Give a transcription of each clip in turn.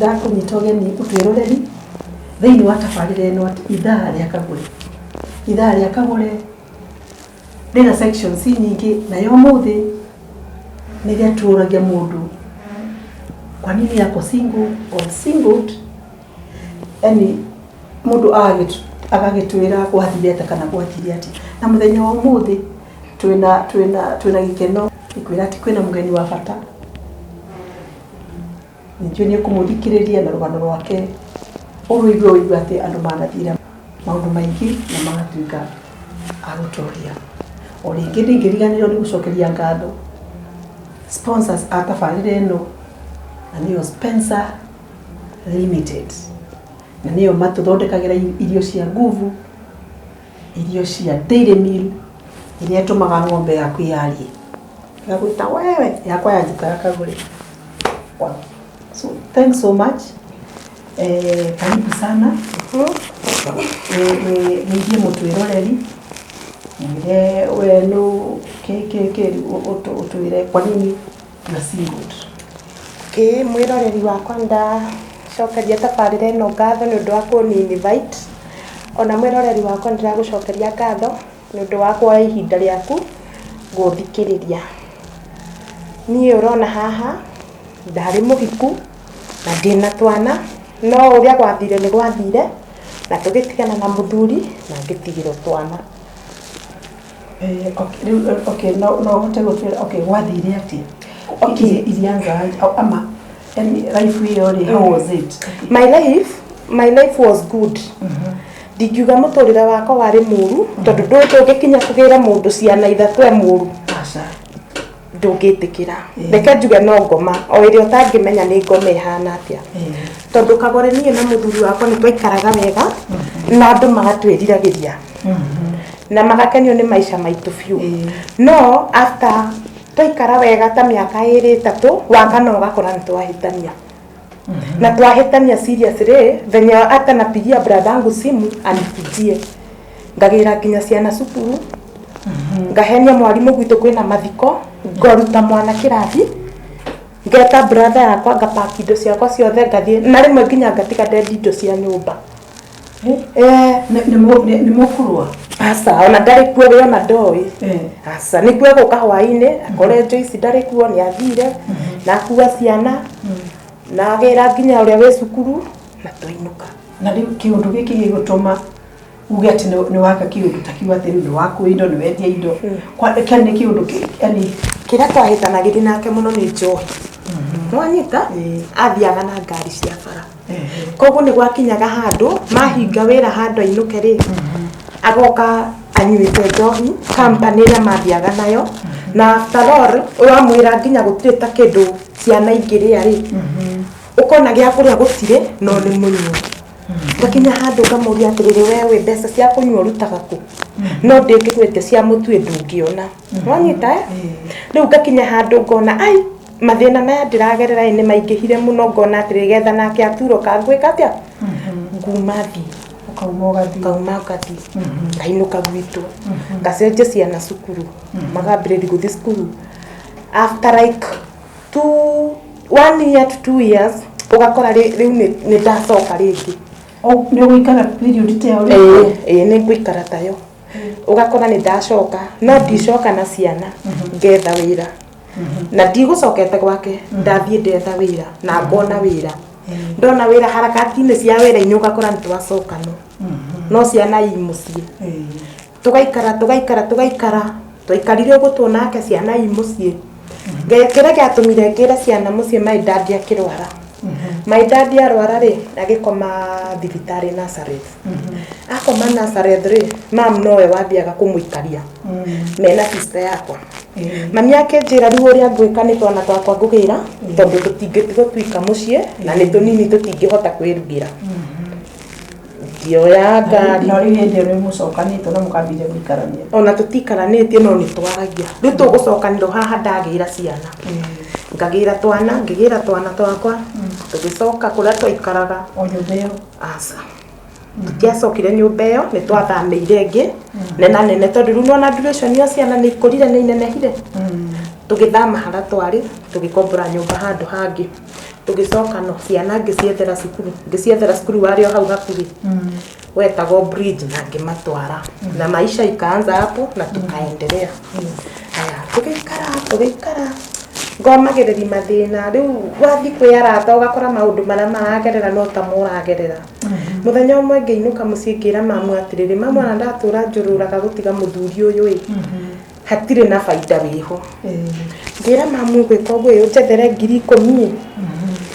Ndakũnyita ũgeni ũtwĩroreri thĩinĩ wa tabarĩra ĩno atĩ ithaa rĩa Kagũre. Ithaa rĩa Kagũre rĩna sections nyingĩ na ya ũmũthĩ nĩ ĩrĩa tũragia mũndũ kwa nini ako single or singled, yani mũndũ agagĩtwĩra gwathire atĩa kana gwathire atĩa. Na mũthenya wa ũmũthĩ twĩna gĩkeno ngwĩra atĩ kwĩna mũgeni wa bata. Nĩnjũĩ nĩ ũkũmũthikĩrĩria na rũgano rwake ũrũigue ũigue atĩ andũ manathira maũndũ maingĩ na magatuĩka a gũtoria. O rĩngĩ ndingĩriganĩrwo nĩ gũcokeria ngatho sponsors a tabarĩra ĩno na nĩo Spencer Limited, na nĩo matũthondekagĩra irio cia nguvu, irio cia Dairy Meal iria ĩtũmaga ng'ombe yaku yarie ĩgagwĩta wewe, yakwa yanjĩtaga Kagũre. Wow. So thanks so much. Karibu sana. Wĩigie mũtwĩroreri mwĩre we nũ kĩ kĩ kĩ ũtwĩre kwa nini you are single. Ĩĩ mwĩroreri wakwa, ndacokeria tabarĩra ĩno ngatho nĩ ũndũ wa kũni invite. Ona mwĩroreri wakwa, nĩndĩragũcokeria ngatho nĩ ũndũ wa kuoya ihinda rĩaku gũthikĩrĩria. Niĩ ũrona haha ndarĩ mũhiku na ndĩna twana, no ũrĩa gwathire nĩ gwathire na tũgĩtigana na mũthuri na ngĩtigĩrwo twana. Okay, rĩu okay, no ũhote gũtwĩra, okay, gwathire atĩa? Okay. Ilianza aje? Au ama yani life ĩyo rĩ, how was it? Okay. My life was good. Ndingiuga mũtũrĩre wakwa warĩ mũru, tondũ ndũngĩkinya kũgĩra mũndũ ciana ithatũ e mũru. Aca. Ndũngĩtĩkĩra. Reke njuge no ngoma o ĩrĩa ũtangĩmenya nĩ ngoma ĩhana atĩa, tondũ Kagore, niĩ na mũthuri wakwa nĩ twaikaraga wega na andũ magatwĩriragĩria na magakenio nĩ maica maitũ biũ. No after twaikara wega ta mĩaka 2 3, wakana ũgakora nĩ twahĩtania, na twahĩtania seriously, venye hata napigia brother angu simu anikujie, ngagĩra nginya ciana cukuru, ngahenia mwarimũ gwitũ kwĩna mathiko, ngaruta mwana kĩrathi, ngeta brother yakwa, ngapaki indo ciakwa ciothe, ngathiĩ, na rĩmwe nginya ngatiga ndendi indo cia nyũmba. Nĩ mũkũrũa? Aca, ona ndarĩ kuo we, ona ndoĩ. Aca, nĩkuo egũka hwaĩ-inĩ akore Joyce ndarĩ kuo, nĩ athire na akua ciana na agĩra nginya ũrĩa wĩ cukuru na twainũka. Na rĩu kĩũndũ gĩkĩ gĩgũtũma uge atĩ nĩ waka kĩũndũ ta kiu, atĩ rĩu nĩ wakua indo, nĩ wendia indo? Kĩa nĩ kĩũndũ yani? Kĩrĩa twahĩtanagĩria nake mũno nĩ njohi, nwanyita? Athiaga na ngari cia bara, koguo nĩ gwakinyaga handũ mahinga wĩra, handũ ainũke rĩ, agoka anyuĩte njohi company ĩrĩa mathiaga nayo. Na after all, ũramwĩra nginya gũtirĩ ta kĩndũ ciana ingĩrĩa rĩ, ũkona gĩa kũrĩa gũtirĩ, no nĩ mũnyua. Ngakinya handũ ngamũria atĩrĩrĩ, wewe mbeca cia kũnyua ũrutaga kũ? No ndĩngĩgwĩte cia mũtu ndũngĩona, wanyita, eh? Rĩu ngakinya handũ ngona ai mathĩna maya ndĩragerera ĩ nĩ maingĩhire mũno, ngona atĩrĩ getha nake aturo kangwĩka atĩa, nguma thiĩ. Ũkauma ũgathiĩ. Ngauma ngathiĩ, ngainũka gwitũ, ngacenjia ciana cukuru, magambĩrĩria gũthiĩ cukuru. After like two, one year to 2 years, ũgakora rĩu nĩ ndacoka rĩngĩ. Nĩ ũgũikara period ta ĩyo ĩĩ rĩngĩ? Ĩĩ, nĩ ngũikara tayo, ũgakora nĩ ndacoka, no ndicoka na ciana, ngetha wĩra na ndigũcokete gwake. Ndathiĩ ndetha wĩra na ngona wĩra. Ndona wĩra, harakati-inĩ cia wĩra-inĩ ũgakora nĩ twacokano, no ciana i mũciĩ. Tũgaikara, tũgaikara, tũgaikara, twaikarire ũguo tuonake ciana i mũciĩ. Kĩrĩa gĩatũmire ngĩre ciana mũciĩ, my dad akĩrwara. My dad arwara rĩ, agĩkoma thibitarĩ Nazareth. Akoma Nazareth rĩ, mam nowe wathiaga kũmũikaria mena sister yakwa. Mami akĩnjĩra rĩu ũrĩa ngwĩka nĩ twana twakwa ngũgĩra, tondũ tũtingĩtigwo twika mũciĩ na nĩ tũnini, tũtingĩhota kwĩrugĩra. Ngĩoya ngari. Na rĩu hĩndĩ ĩyo nĩ mũcokanĩtwo na mũkambĩrĩria gũikarania? Ona tũtikaranĩtie, no nĩ twaragia. Rĩu tũgũcokanĩrwo haha, ndagĩra ciana, ngagĩra twana, ngĩgĩra twana twakwa, tũgĩcoka kũrĩa twaikaraga. O nyũmba ĩyo? Aca, tũtiacokire nyũmba ĩyo, nĩ twathamĩire ĩngĩ nena nene, tondũ rĩu nona duration ya ciana nĩ ikũrire, nĩ inenehire. Tũgĩthama harĩa twarĩ, tũgĩkombora nyũmba handũ hangĩ. Tũgĩcoka no ciana ngĩciethera cukuru, ngĩciethera cukuru warĩ o hau hakuhĩ wetagwo Bridge, na ngĩmatwara na maisha ikaanza hapo na tukaendelea. Aya, tũgĩikara tũgĩikara, ngomagĩrĩria mathĩna. Rĩu wathiĩ kwĩ arata ũgakora maũndũ marĩa maragerera no ta moragerera. Mũthenya ũmwe ngĩinũka mũciĩ, ngĩra mamu atĩrĩrĩ, "Mamu, ona ndatũra njũrũraga gũtiga mũthuri ũyũ ĩ, hatirĩ na baida wĩho." Ngĩra mamu, "Gwĩka ũguo ĩ, ũnjethere 10,000 ĩ,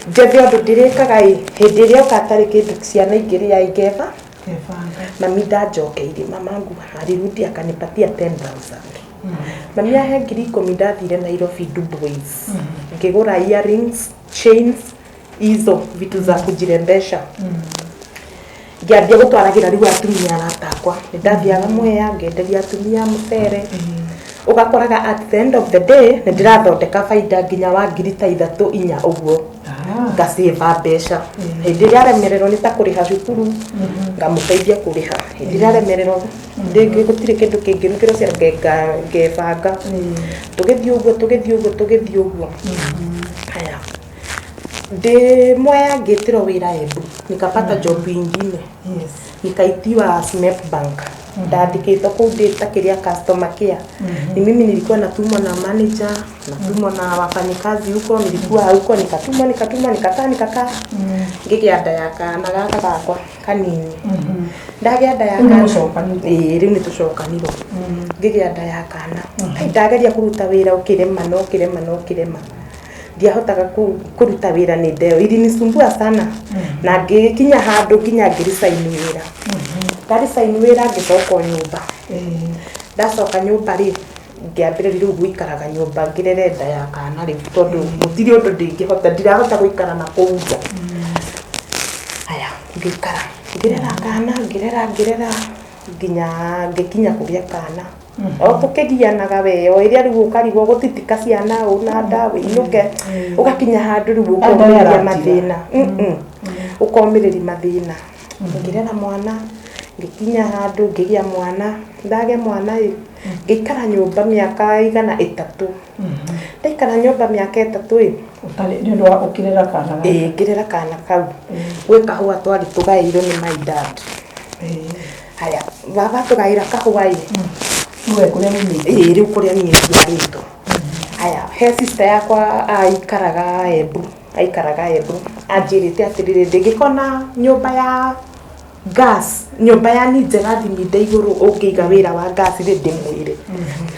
njethe ũndũ ndĩrĩkaga ĩ, hĩndĩ ĩrĩa oka atarĩ kĩndũ ciana ingĩrĩa ĩ, ngetha." Kebanga. Mami ndanjokeirie, mamangu alirudi akanipatia 10,000. Mami ahe 10,000, ndathire Nairobi Dubois, ngĩgũra earrings, chains, hizo vitu za kujirembesha. Ngĩambia gũtwaragĩra rĩu atumia arata akwa. Nĩ ndathiaga Mwea ngenderia atumia mũcere. Ũgakoraga at the end of the day nĩ ndĩrathondeka baida nginya wa ngiri ta ithatũ, inya ũguo. Ngacĩva mbeca. Hĩndĩ ĩrĩa aremererwo nĩ ta kũrĩha cukuru, ngamũteithia kũrĩha. Hĩndĩ ĩrĩa aremererwo rĩngĩ gũtirĩ kĩndũ kĩngĩrugĩrwo ciana, ngebanga. Tũgĩthiĩ ũguo, tũgĩthiĩ ũguo, tũgĩthiĩ ũguo. Haya, ndĩ Mwea ngĩtĩrwo wĩra Embu, nikapata job ingine. Nikaitiwa Smep Bank. Ndandĩkĩtwo kũu ndĩ ta kĩrĩa customer care. Ni mimi nilikuwa natumwa na manager, natumwa na wafanyikazi huko. Nilikuwa huko, nikatumwa, nikatumwa, nikakaa, nikakaa, ngĩgĩa nda ya kana gaka gakwa kanini. Ndagĩa nda ya Rĩu nĩ kana. mũcokanire. Ĩĩ, rĩu nĩ tũcokanirwo. Ngĩgĩa nda ya kana. Ai, ndageria kũruta wĩra ũkĩrema na ũkĩrema na ũkĩrema, ndiahotaga kũruta wĩra nĩ ndeo ilinisumbua sana, na ngĩkinya handũ nginya ngĩresign wĩra. Ndaresign wĩra, ngĩcoka o nyũmba. Ndacoka nyũmba rĩ, ngĩambĩrĩria rĩu gũikaraga nyũmba ngĩrere nda ya kana rĩu, tondũ gũtirĩ ũndũ ndingĩhota, ndirahota gũikara na kũu nja. Aya, ngĩikara ngĩrera kana, ngĩrera, ngĩrera nginya ngĩkinya kũgĩa kana. O tũkĩgianaga we, o ĩrĩa rĩu ũkarigwo gũtitika ciana ũna nda wĩinũke, ũgakinya handũ rĩu ũkomĩrĩria Andũ mathĩna. Ũkomĩrĩria mathĩna. Ngĩrera mwana, ngĩkinya handũ ngĩgĩa mwana. Ndagĩa mwana ĩ, ngĩikara nyũmba mĩaka igana 3. Ndaikara nyũmba mĩaka 3 ĩ, Ũtarĩ nĩ ũndũ wa ũkĩrera kana gaka. Ĩ, ngĩrera kana kau. Gwĩ kahũa twarĩ tũgaĩirwo nĩ my dad. Haya, baba tũgaĩra kahũa ĩ. We kũrĩa umĩte. Ĩ, rĩu kũrĩa niĩ njiarĩtwo. Haya, he sister yakwa aikaraga Embu, aikaraga Embu, anjĩrĩte atĩrĩrĩ, ndĩngĩkona nyũmba ya gas, nyũmba ya ni njega thiminde igũrũ, ũngĩiga wĩra wa gas rĩ, ndĩmwĩre.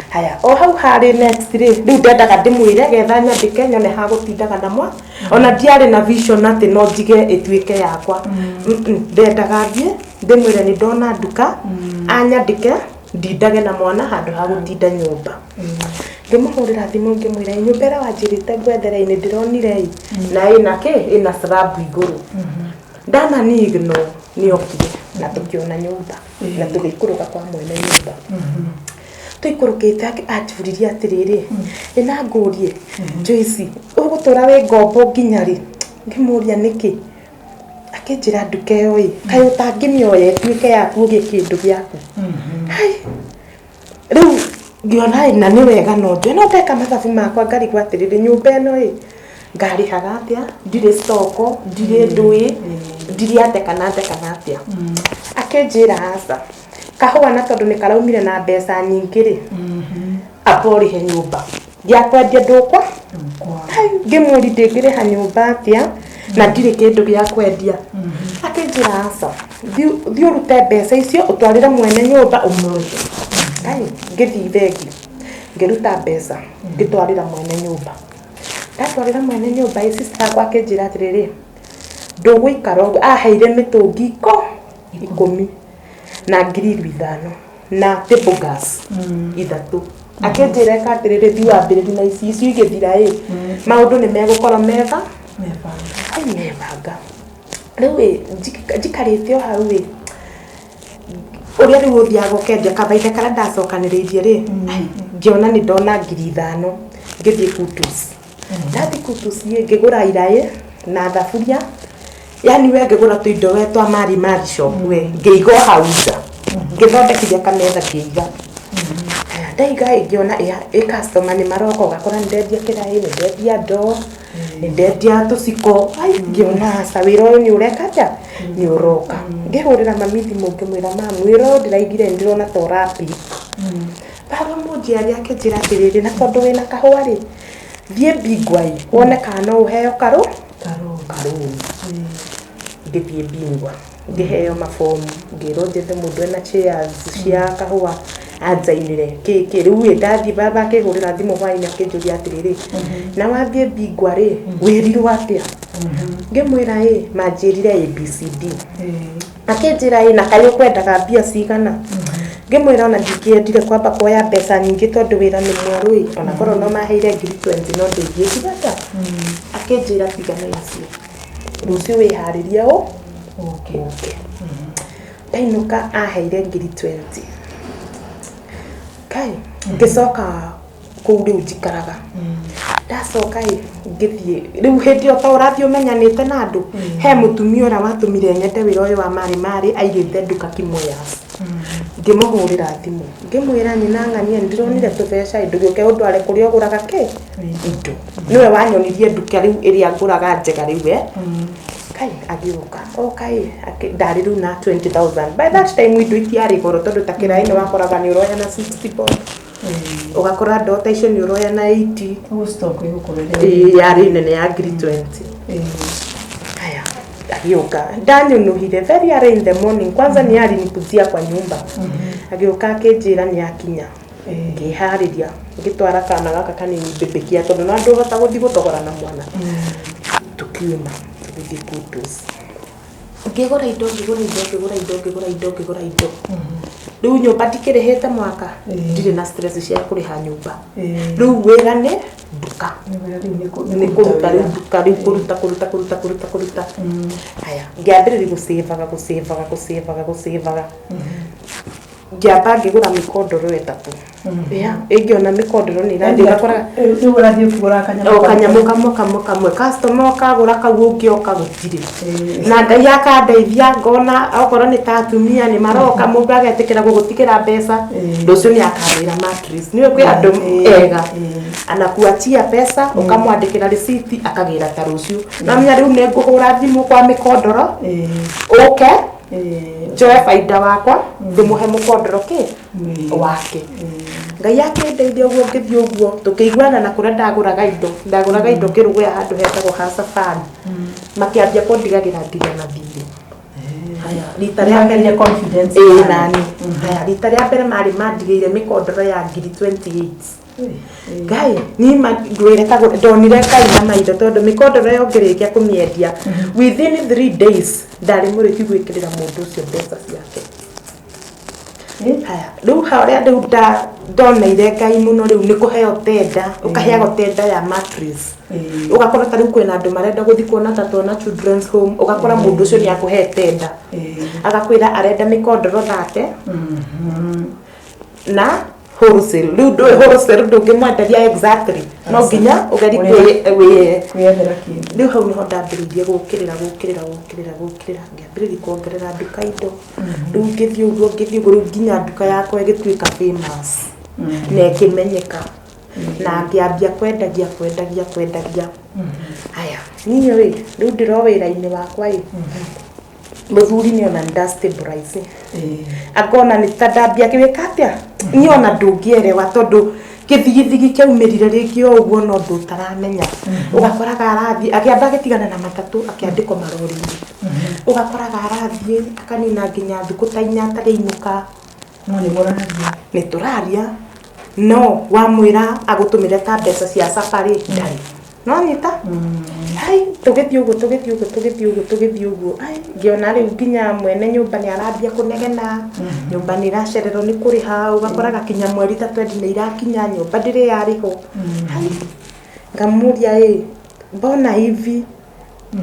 Haya, o hau harĩ next rĩ, rĩu ndendaga ndĩmwĩre getha nyandĩke nyone hagũtindaga na mwa. Ona ndiarĩ na vision atĩ no njige ĩtuĩke yakwa. Ndendaga thiĩ ndĩmwĩre nĩ ndona nduka, anyandĩke ndindage na mwana handũ ha gũtinda nyũmba. Ngĩmũhũrĩra thimũ, ngĩmwĩra, "Ĩ, nyũmba ĩrĩa wanjĩrĩte ngwethere-inĩ ndĩronire ĩ, na ĩna kĩ, ĩna slab igũrũ." Ndana ni ignore, nĩ okire na tũkĩona nyũmba na tũgĩikũrũka kwa mwene nyũmba. Tũikũrũkĩte anjũririe atĩrĩrĩ, "Ĩna ngũrie, Joyce, ũgũtũra wĩ ngombo nginya rĩ?" Ngĩmũria nĩkĩ. Akĩnjĩra, "Nduka ĩyo ĩ, kaĩ ũtangĩmĩoya ĩtuĩke yaku, ũgĩe kĩndũ gĩaku?" Hai, rĩu ngĩona ĩ, na nĩ wega no njoe. No ndeka mathabu makwa, ngarigwo atĩrĩrĩ, nyũmba ĩno ĩ, ngarĩhaga atĩa? Ndirĩ stoko, ndirĩ ndũĩ, ndirĩ atĩa kana atĩa kana atĩa. Akĩnjĩra, "Aca, kahũa na tondũ nĩ karaumire na mbeca nyingĩ rĩ, amba ũrĩhe nyũmba ya kwendia ndũkwa." Hai, ngĩmũri, "Ndĩngĩrĩha nyũmba atĩa na ndirĩ kĩndũ gĩa kwendia?" Akĩnjĩra, "Aca, thiĩ thiĩ ũrute mbeca icio ũtwarĩre mwene nyũmba ũmũrĩhe." Ai, ngĩthiĩ bengi, ngĩruta mbeca, ngĩtwarĩra mwene nyũmba. Ndatwarĩra mwene nyũmba ĩ, sister yakwa akĩnjĩra atĩrĩrĩ, "Ndũgũikara ũguo." Aheire mĩtũngi 10 na 5,000 na table gas ithatũ. Akĩnjĩra, "Ĩka atĩrĩrĩ, thiĩ wambĩrĩrie na ici, icio igĩthira ĩ, maũndũ nĩ megũkorwo mega." Mebanga. Ai, mebanga. Rĩu ĩ, njikarĩte o hau ĩ, ũrĩa rĩu ũthiaga ũkendia kabaitha karĩa ndacokanĩrĩirie rĩ, ai, ngĩona nĩ ndona 5,000. Ngĩthiĩ Kutus. Ndathiĩ Kutus ĩ, ngĩgũra iraĩ na thaburia, yani we ngĩgũra tũindo we twa mari mari shop we, ngĩiga o hau nja, ngĩthondekithia kametha, ngĩiga. Aya, ndaiga ĩ, ngĩona ĩ customer nĩ maroka. Ũgakora nĩ ndendia kĩraĩ, nĩ ndendia ndoo. Nĩ ndendia tũciko. Ai, ngĩona aca, wĩra ũyũ nĩ ũreka atĩa, nĩ ũroka. Ngĩhũrĩra mami thimũ, ngĩmwĩra, "Mamu, wĩra ũyũ ndĩraigire nĩ ndĩrona ta ũrapick." Baba mũnjiari akĩnjĩra atĩrĩrĩ, na tondũ wĩna kahũa rĩ, thiĩ Bingwa ĩ, wone kana no ũheo karũ Karũni. Karũni. Ngĩthiĩ Bingwa, ngĩheo mabomu, ngĩrwo njethe mũndũ ena shares cia kahũa anjainĩre kĩkĩ. Rĩu ĩ, ndathiĩ, baba akĩhũrĩra thimũ hwainĩ, akĩnjũria atĩrĩrĩ, "Na wathiĩ Bingwa rĩ, wĩrirwo atĩa?" Ngĩmwĩra, "Ĩ, manjĩrire ABCD." Akĩnjĩra, "Ĩ, na kaĩ ũkwendaga mbia cigana?" Ngĩmwĩra ona ndingĩendire kwamba kuoya mbeca nyingĩ tondũ wĩra nĩ mwerũ ĩ, ona korwo no maheire ngiri 20 no ndĩngĩendire ata. Akĩnjĩra, "Tigana nacio, rũciũ wĩharĩrie ũ Okay. Ũke." Ndainũka aheire ngiri 20. Kai, ngĩcoka kũu rĩu njikaraga. Ndacoka ĩ, ngĩthiĩ rĩu hĩndĩ ĩyo ta ũrathiĩ ũmenyanĩte na andũ. He mũtumia ũrĩa watũmire nyende wĩra ũyũ wa marĩ marĩ aigĩte nduka Kimũyas. Ngĩmũhũrĩra thimũ, ngĩmwĩra, "Nyina ng'ania, nĩ ndĩronire tũbeca ĩ, ndũgĩũke ũndware kũrĩa ũgũraga kĩ indo." Nĩwe wanyonirie nduka rĩu ĩrĩa ngũraga njega rĩu e. Kai, agĩũka oka ĩ, ndarĩ rĩu na 20,000. By that time indo itiarĩ goro, tondũ ta kĩraĩ nĩ wakoraga nĩ ũroya na 60 bob, ũgakora ndota icio nĩ ũroya na 80. Ũguo stock ĩgũkorwo ĩrĩ Ĩ, yarĩ nene ya ngiri 20. Haya, agĩũka, ndanyũnũhire very early in the morning. Kwanza nĩ alinikujia kwa nyumba, agĩũka akĩnjĩra nĩ akinya. Ngĩharĩria, ngĩtwara kana gaka kanini mbĩmbĩkia, tondũ no ndũhota gũthiĩ gũthogora na mwana. Tukiuma tũgĩthiĩ Kutus, ngĩgũra indo, ngĩgũra indo, ngĩgũra indo, ngĩgũra indo, ngĩgũra indo. Rĩu nyũmba ndikĩrĩhĩte mwaka, ndirĩ na stress cia kũrĩha nyũmba. Rĩu wĩra nĩ nduka. Nĩ kũruta rĩu nduka, rĩu kũruta, kũruta, kũruta, kũruta, kũruta. Haya, ngĩambĩrĩria gũcĩvaga, gũcĩvaga, gũcĩvaga, gũcĩvaga. Ngĩamba ngĩgũra mĩkondoro ĩtatũ. Ya, ĩngĩona mĩkondoro nĩ ĩrathiĩ, ũgakoraga Rĩu ũrathiĩ ũkĩgũraga kanyamũ o kanyamũ kamwe kamwe kamwe, customer okagũra kau, ũngĩ oka gũtirĩ. Na Ngai akandeithia, ngona okorwo nĩ ta atumia nĩ maroka, mũndũ agetĩkĩra gũgũtigĩra mbeca, rũciũ nĩ akagĩra mattress. Nĩũĩ kwĩ andũ ega, anakuachia pesa, ũkamwandĩkĩra risiti, akagĩra ta rũciũ. Namenya rĩu nĩ ngũhũra thimũ kwa mĩkondoro, ũke njoe baida wakwa, ndĩmũhe mũkondoro kĩ wake. Ngai akĩndeithia ũguo, ngĩthiĩ ũguo tũkĩiguana na kũrĩa ndagũraga indo. Ndagũraga indo Kĩrũgũya, handũ hetagwo ha Safari. Makĩambia kũndigagĩra nginya na thirĩ. Haya, rita rĩa mbere Nĩmageria confidence. Ĩĩ, nani. Haya, rita rĩa mbere marĩ mandigĩire mĩkondoro ya ngiri 28. Ngai nima ngwĩre ndonire Ngai na maitho, tondũ mĩkondoro ĩyo ngĩrĩkia kũmĩendia within 3 days ndarĩ mũrĩki gwĩkĩrĩra mũndũ ũcio mbeca ciake. Haya, rĩu harĩa rĩu ndoneire Ngai mũno rĩu nĩ kũheo tender. Ũkaheagwo tender ya mattress, ũgakora ta rĩu kwĩna andũ marenda gũthiĩ kuona ta twana children's home, ũgakora mũndũ ũcio nĩ akũhe tender, agakwĩra arenda mĩkondoro 30 na wholesale. Rĩu ndũĩ wholesale, ndũngĩmwenderia exactly, no nginya ũgeri wĩ Kwĩyethera kĩndũ. Rĩu hau nĩho ndambĩrĩirie gũkĩrĩra, gũkĩrĩra, gũkĩrĩra, gũkĩrĩra. Ngĩambĩrĩria kuongerera nduka indo. Rĩu ngĩthiĩ ũguo, ngĩthiĩ ũguo, rĩu nginya nduka yakwa ĩgĩtuĩka famous na ĩkĩmenyeka, na ngĩambia kwendagia, kwendagia, kwendagia. Haya, niĩ rĩ, rĩu ndĩro wĩra-inĩ wakwa ĩ, mũthuri nĩ ona nda stabilize, akona nĩ ta ndambia gwĩka atĩa. Niĩ ona ndũngĩerewa, tondũ gĩthigithigi kĩaumĩrire rĩngĩ o ũguo, no ũndũ ũtaramenya. Ũgakoraga arathiĩ, akĩamba agĩtigana na matatũ, akĩandĩkwo marori-inĩ. Ũgakoraga arathiĩ akanina nginya thikũ ta 4 atarĩ ainũka. No nĩ mũraria? Nĩ tũraria, no wamwĩra agũtũmĩre ta mbeca cia cabarĩ, ndarĩ. No nyita ai, tũgĩthiĩ ũguo, tũgĩthiĩ ũguo, tũgĩthiĩ ũguo, tũgĩthiĩ ũguo. Ai, ngĩona rĩu nginya mwene nyũmba nĩ arambia kũnegena, nyũmba nĩ ĩracererwo nĩ kũrĩha. Ũgakoraga kinya mweri ta 20 nĩ irakinya, nyũmba ndĩrĩ yarĩhwo. Ai, ngamũria, "Ĩ, mbona hivi?"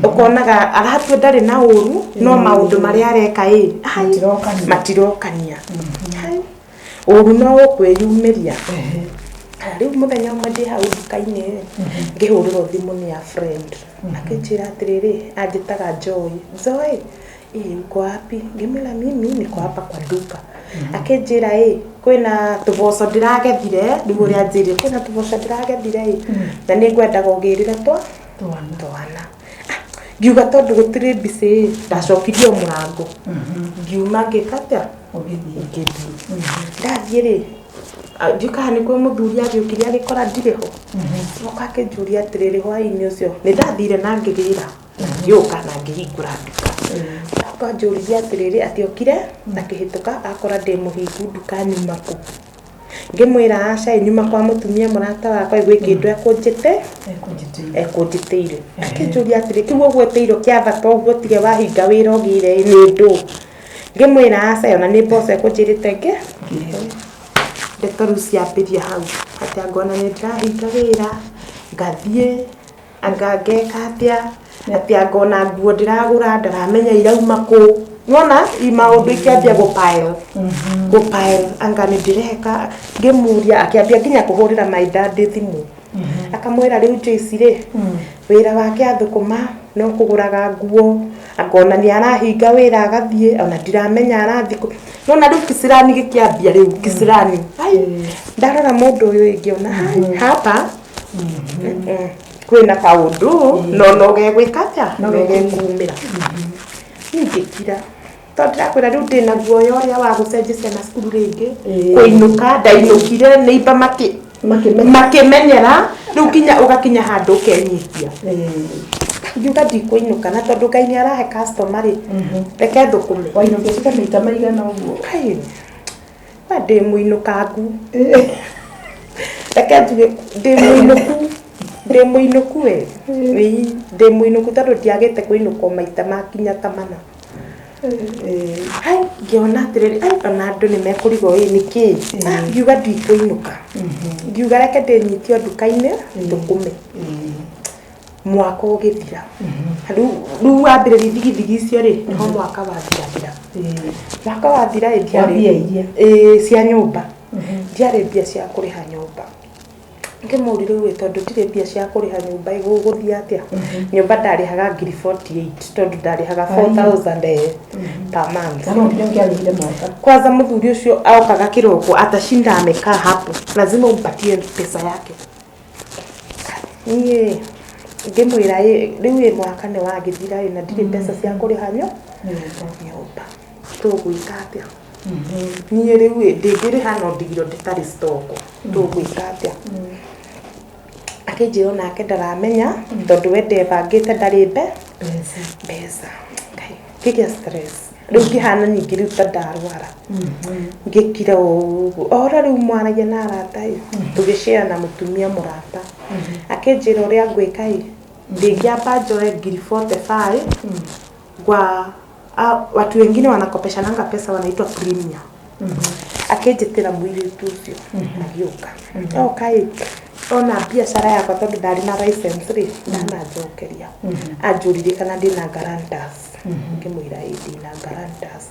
Ũkonaga aratua ndarĩ na ũru, no maũndũ marĩa areka ĩ, ai, Matirokania. Matirokania. Ai, ũru no ũkwĩyumĩria. Haya, rĩu mũthenya ũmwe ndĩ hau nduka-inĩ, ngĩhũrĩrwo thimũ nĩ a friend, akĩnjĩra atĩrĩrĩ, anjĩtaga Joy, "Joy, ĩ, uko wapi?" Ngĩmwĩra, "Mimi niko hapa kwa duka." Akĩnjĩra, "Ĩ, kwĩna tũboco ndĩragethire." Rĩu ũrĩa anjĩrire, "Kwĩna tũboco ndĩragethire ĩ, na nĩ ngwendaga ũgĩrĩre twa Twana. Twana. Ah, ngiuga tondũ gũtirĩ mbica ĩ, ndacokirie o mũrango, ngiuma, ngĩka atĩa? Ũgĩthiĩ. Ngĩthiĩ. Ndathiĩ rĩ, ndiũkaga nĩ kwĩ mũthuri agĩũkire agĩkora ndirĩ ho. Coka akĩnjũria atĩrĩrĩ, hwaĩ-inĩ ũcio nĩ ndathire na ngĩgĩra na ngĩũka na ngĩhingũra nduka. Coka anjũririe atĩrĩrĩ, atĩ okire akĩhĩtũka akora ndĩ mũhingu nduka, nyuma kũ? Ngĩmwĩra aca, ĩ, nyuma kwa mũtumia mũrata wakwa, gwĩ kĩndũ ekũnjĩte. Ekũnjĩtĩire. Ekũnjĩtĩire. Akĩnjũria atĩrĩ, kĩu ũgwetĩirwo kĩa bata ũguo tige wahinga wĩra ũgĩre ĩ, nĩ ndũ? Ngĩmwĩra aca, ona nĩ mboco ekũnjĩrĩte ngĩ. Ndeto rĩu ciambĩria hau atĩ angona nĩ ndĩrahinga wĩra ngathiĩ, anga ngeka atĩa, atĩ angona nguo ndĩragũra ndaramenya irauma kũ. Nĩwona i maũndũ ikĩambia gũpile gũpile, anga nĩ ndĩreka. Ngĩmũria, akĩambia nginya kũhũrĩra my dad thimũ, akamwĩra rĩu Joyce rĩ, wĩra wake athũkũma no kũgũraga nguo, angona nĩ arahinga wĩra agathiĩ, ona ndiramenya arathiĩ kũ. Nona rĩu kisirani gĩkĩambia, rĩu kisirani. Ai, ndarora mũndũ ũyũ ngĩona hai, hapa kwĩna kaũndũ no gegwĩka atĩa, no gekumĩra. Niĩ ngĩkira tondũ ndĩrakwĩra rĩu ndĩna guoya ũrĩa wa gũcenjia ciana cukuru rĩngĩ. Kũinũka ndainũkire neighbor makĩ Makĩmenya. Makĩmenyera. Rĩu kinya ũgakinya handũ ũkenyitia. Ngiuga ndikũinũka, na tondũ Ngai nĩ arahe customer rĩ, reke thũkũme. Wainũkĩte ta maita maigana ũguo? Kai, we ndĩ mũinũkangu, reke njuge ndĩ mũinũku, ndĩ mũinũku we. Ĩĩ, ndĩ mũinũku tondũ ndiagĩte kũinũka o maita makinya ta mana. Hai, ngĩona atĩrĩrĩ, ai, ona andũ nĩ mekũrigwo ĩ nĩkĩ. Ah, ngiuga ndikũinũka, ngiuga reke ndĩnyitio nduka-inĩ thũkũme. Mwaka ũgĩthira rĩu, rĩu wambĩrĩria ithigithigi icio rĩ, nĩho mwaka wathirathira. Mwaka wathira ĩ, Wa mbia iria? Ĩĩ, cia nyũmba. Ndiarĩ mbia cia kũrĩha nyũmba. Ngĩmũria rĩu ĩ, tondũ ndirĩ mbia cia kũrĩha nyũmba ĩ, gũgũthiĩ atĩa? Nyũmba ndarĩhaga ngiri 48, tondũ ndarĩhaga 4000 per month. Na no nginya ũngĩarĩhire mwaka. Kwanza mũthuri ũcio aokaga kĩroko, atashinda amekaa hapo, lazima umpatie pesa yake. Niĩ ngĩmwĩra ĩ, rĩu ĩ, mwaka nĩ wagĩthira ĩ, na ndirĩ mbeca cia kũrĩha nyũmba, tũgwĩka atĩa? Niĩ rĩu ĩ, ndingĩrĩha no ndigirwo ndĩtarĩ stock, tũgwĩka atĩa? Akĩnjĩra onake ndaramenya, tondũ we ndebangĩte, ndarĩ Mbeca. Mbeca. Ngai, ngĩgĩa stress rĩu, ngĩhana ningĩ rĩu ta ndarwara. Ngĩkira ũguo o ũrĩa rĩu mwaragia na arata ĩ, tũgĩshare na mũtumia mũrata, akĩnjĩra ũrĩa ngwĩka ĩ, ndingĩamba njoe ngiri 45 kwa watu wengine wanakopeshananga pesa wanaitwa Premier. Akĩnjĩtĩra mũirĩtu ũcio agĩũka, oka ĩ, ona biacara yakwa, tondũ ndarĩ na license rĩ, ndananjokeria. Anjũririe kana ndĩna guarantors, ngĩmwĩra ĩ, ndĩna guarantors.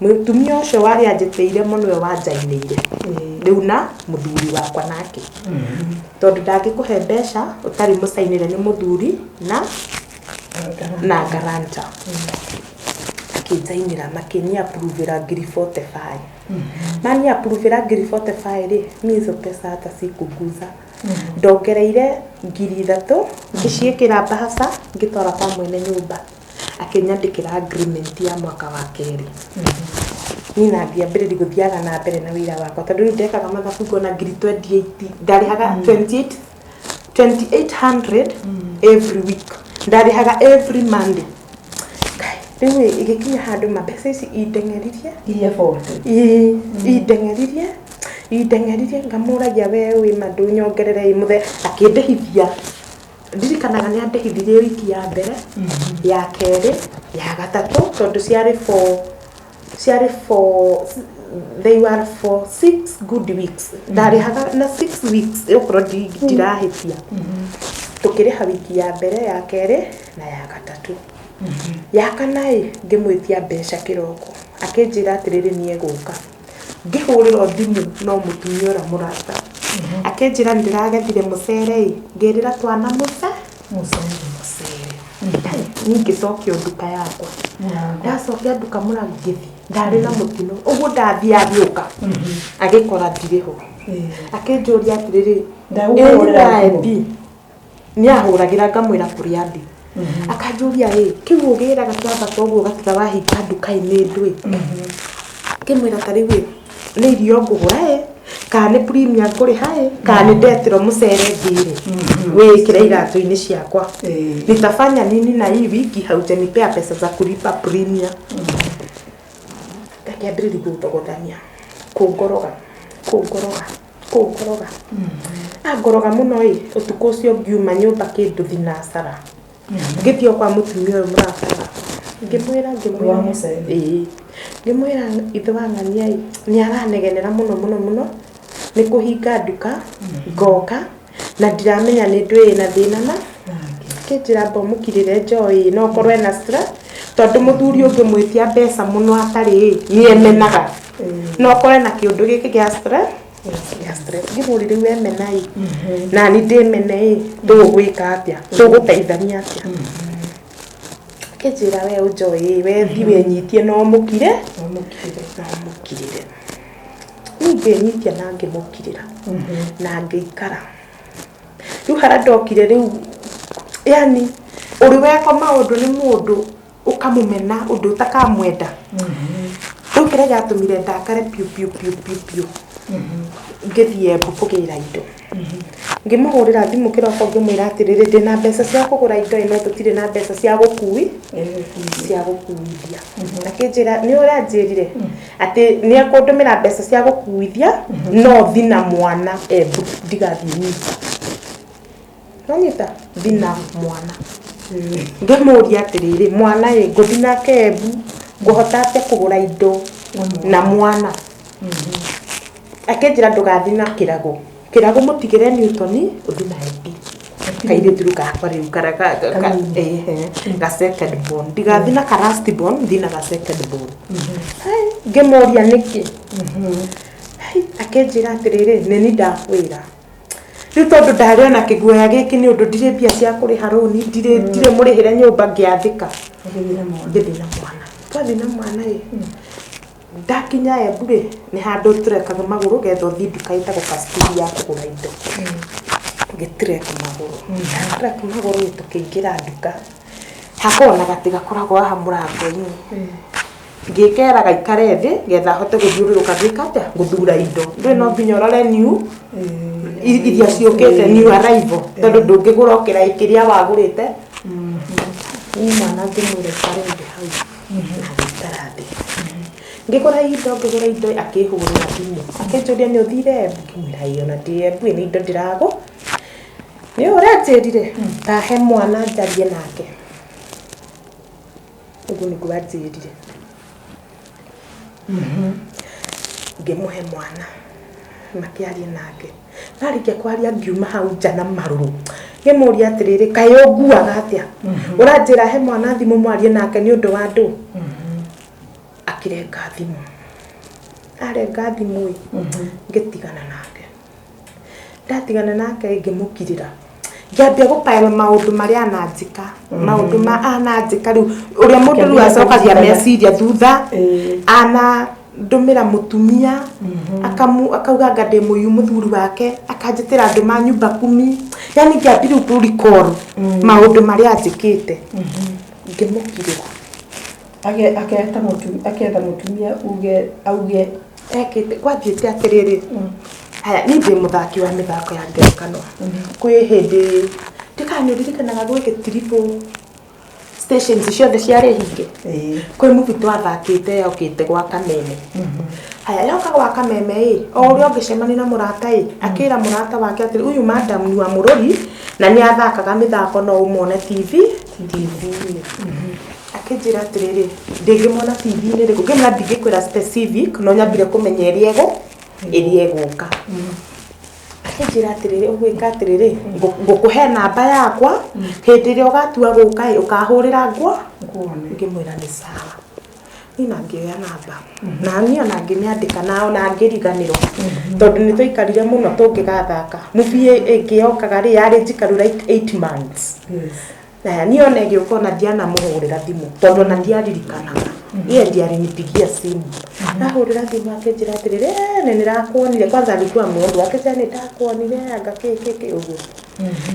Mũtumia ũcio warĩ anjĩtĩire mũno we wanjainĩire rĩu na mũthuri wakwa nake, tondũ ndangĩkũhe mbeca ũtarĩ mũcainĩre nĩ mũthuri na guarantor. Akĩnjainĩra, makĩni approvĩra ngiri 45. Mani approvĩra ngiri 45 rĩ, mi hizo pesa hata sikuguza. Ndongereire ngiri ithatũ, ngĩciĩkĩra mbahaca, ngĩtwara kwa mwene nyũmba, akĩnyandĩkĩra agreement ya mwaka wa kerĩ. Niĩ na ngĩambĩrĩria gũthiaga na mbere na wĩra wakwa, tondũ rĩu ndekaga mathabu ngona ngiri 28 ndarĩhaga, 28 2800 every week, ndarĩhaga every Monday. Kai, rĩu ĩ, ĩgĩkinya handũ ma mbeca ici indeng'eririe. Iria 40. Ĩĩ, indeng'eririe, indeng'eririe. Ngamũragia, we wĩ ma ndũnyongerere ĩ mũthe? Akĩndĩhithia. Ndirikanaga nĩ andĩhithirie wiki ya mbere, ya kerĩ, ya gatatũ, tondũ ciarĩ four, they were for 6 good weeks. Ndarĩhaga na 6 weeks, okorwo ndirahĩtia. Tũkĩrĩha wiki ya mbere, ya kerĩ na ya gatatũ. Ya kana ĩ, ngĩmwĩtia mbeca kĩroko, akĩnjĩra atĩrĩrĩ, nĩ egũka. Ngĩhũrĩrwo thimũ no mũtumia ũrĩa mũrata, akĩnjĩra nĩndĩragethire mũcere ĩ, ngĩrĩra twana Mũcere. Mũcere. Niĩ ngĩcokio nduka yakwa. Mũrango. Ndacokia nduka mũrango, ngĩthiĩ, ndarĩ na mũtino ũguo. Ndathiĩ, agĩũka agĩkora ndirĩ ho. Akĩnjũria atĩrĩrĩ, Ndagũkũhũrĩra "Ĩ, thimũ?" nĩ Nĩ ahũragĩra ngamwĩra kũrĩa ndĩ. Akanjũria ĩ, kĩu ũgĩraga kĩambata ũguo ũgatiga wahinga nduka ĩ nĩ ndũĩ? Ngĩmwĩra ta rĩu ĩ, nĩ irio ngũgũra ĩ, kana nĩ premium ngũrĩha ĩ, kana nĩ ndetĩrwo mũcere ngĩre wĩĩkĩre iratũ-inĩ ciakwa. Nitafanya nini na hii wiki haujanipea pesa za kulipa premium. Ngakĩambĩrĩria gũthogothania, kũngoroga, kũngoroga, kũngoroga. Angoroga mũno ĩ, ũtukũ ũcio ngiuma nyũmba kĩndũ thinacara. Ngĩthiĩ o kwa mũtumia ũyũ mũrata wakwa. Ngĩmwĩra ngĩmwĩra. Wa mũcere. Ĩĩ. Ngĩmwĩra ithe wa ng'ania ĩ, nĩ aranegenera mũno mũno mũno, nĩ kũhinga nduka, ngoka, na ndiramenya nĩ ndwĩ ĩna thĩna na akĩnjĩra amba ũmũkirĩre njoĩ no ũkorwo ena stress tondũ mũthuri ũngĩmwĩtia mbeca mũno atarĩ ĩ nĩ emenaga no ũkorwo ena kĩũndũ gĩkĩ gĩa stress, gĩa stress. Ngĩmũria rĩu emena ĩ na ni ndĩmene ĩ tũgwĩka atĩa, tũgũteithania atĩa? Akĩnjĩra we ũnjoĩ we thi wĩnyitie no ũmũkire, no ũmũkirĩre. Niĩ ngĩnyitia na ngĩmũkirĩra na ngĩikara. Rĩu harĩa ndokire rĩu, yani ũrĩ wekwo maũndũ nĩ mũndũ ũkamũmena ũndũ ũtakamwenda. Rĩu kĩrĩa gĩatũmire ndakare piũ piũ piũ piũ piũ, ngĩthiĩ Embu kũgĩra indo. Ngĩmũhũrĩra thimũ kĩroko ngĩmwĩra atĩrĩrĩ, ndĩna mbeca cia kũgũra indo ĩ no tũtirĩ na mbeca cia gũkui cia gũkuithia. Akĩnjĩra nĩ ũranjĩrire atĩ nĩ ekũndũmĩra mbeca cia gũkuithia no thi na mwana Embu ndigathiĩ nyika. Nonyita thi na mwana. Ngĩmũria atĩrĩrĩ, mwana ĩ ngũthi nake Embu ngũhota atĩa kũgũra indo na mwana? Akĩnjĩra ndũgathi na kĩrago, kĩrago mũtigĩre Newton ũthi na Embu. Kairĩtu rĩu gakwa rĩu ehe, ga second born, ndigathi na ka last born, thi na ga second born. Hai, ngĩmũria nĩkĩ? Hai, akĩnjĩra atĩrĩrĩ, nĩ ni ndakwĩra rĩu tondũ ndarĩ ona kĩguoya gĩkĩ nĩ ũndũ ndirĩ mbia cia kũrĩha rũni, ndirĩ mũrĩhĩre nyũmba, ngĩathĩka ngĩthiĩ na mwana. Twathiĩ na mwana ĩ, ndakinya Embu rĩ, nĩ handũ tũrekaga magũrũ getha ũthiĩ nduka ĩtagwo Castile ya kũgũra indo. Ngĩtrek magũrũ, trek magũrũ ĩ, tũkĩingĩra nduka, hakoragwo na gatĩ gakoragwo haha mũrango-inĩ. Ngĩkera gaikare thĩ getha hote gũthiũrũrũka gwĩka atĩa, gũthura indo. Ndũĩ no nginya ũrore new iria ciũkĩte, new arrival, tondũ ndũngĩgũra o kĩraĩ kĩrĩa wagũrĩte. Niĩ mwana ngĩmwĩra aikare thĩ hau, na agĩikara thĩ. Ngĩgũra indo, ngĩgũra indo, akĩhũrĩra thimũ akĩnjũria nĩ ũthire Embu? Ngĩmwĩra ĩĩ ona ndĩ Embu nĩ indo ndĩragũ. Nĩ ũranjĩrire tahe mwana njarie nake. Ũguo nĩguo anjĩrire. Ngĩmũhe mwana makĩaria nake. Marĩkia kwaria ngiuma hau nja na marũrũ. Ngĩmũria atĩrĩrĩ, kaĩ ũnguaga atĩa? Ũranjĩra he mwana thimũ mwarie nake nĩ ũndũ wa ndũ? Akĩrenga thimũ. Arenga thimũ ĩ, ngĩtigana nake. Ndatigana nake ngĩmũkirĩra. Ngĩambia gũpaĩrwo maũndũ marĩa ananjĩka, maũndũ ma ananjĩka rĩu, ũrĩa mũndũ rĩu acokagia meciria thutha, ana ndũmĩra mũtumia, akauga anga ndĩ mũiyu mũthuri wake, akanjĩtĩra andũ ma nyumba kumi, yani ngĩambia rĩu kũ recall maũndũ marĩa anjĩkĩte. Ngĩmũkirĩra. Aketha mũtumia uge auge Ekĩte gwathiĩte atĩrĩrĩ, haya niĩ ndĩ mũthaki wa mĩthako ya ngerekano. Kwĩ hĩndĩ ndikana nĩ ũririkanaga gwĩ gĩtiribũ stations ciothe ciarĩ hinge. Kwĩ movie twathakĩte yokĩte gwa Kameme. Haya yoka gwa Kameme ĩ, o ũrĩa ũngĩcemania na mũrata ĩ, akĩra mũrata wake atĩrĩ, huyu madam ni wa Mũrũri na nĩ athakaga mĩthako no ũmwone TV TV-inĩ. Akĩnjĩra atĩrĩrĩ, ndĩngĩmwona TV-inĩ rĩkũ? Ngĩmwĩra ndingĩkwĩra specific, no nyambire kũmenya ĩrĩa ĩrĩa ĩgũka. Akĩnjĩra atĩrĩrĩ, ũgwĩka atĩrĩrĩ, ngũkũhe namba yakwa, hĩndĩ ĩrĩa ũgatua gũka ĩ, ũkahũrĩra ngwa. Ngĩmwĩra nĩ sawa. Niĩ na ngĩoya namba. Na niĩ ona ngĩmĩandĩka na ona ngĩriganĩrwo. Tondũ nĩ twaikarire mũno tũngĩgathaka. Movie ĩngĩ yokaga rĩ, yarĩ njikaru like 8 months. Naya niĩ ona ĩgĩũka ona ndianamũhũrĩra thimũ tondũ ona ndiaririkanaga. Yeye ndiye alinipigia simu. Ahũrĩra thimũ akĩnjĩra atĩrĩrĩ, "Eh, nĩ nĩrakuonire." Kwanza alikuwa mũndũ akĩnjĩra nĩ ndakuonire anga kĩ kĩ kĩ ũguo.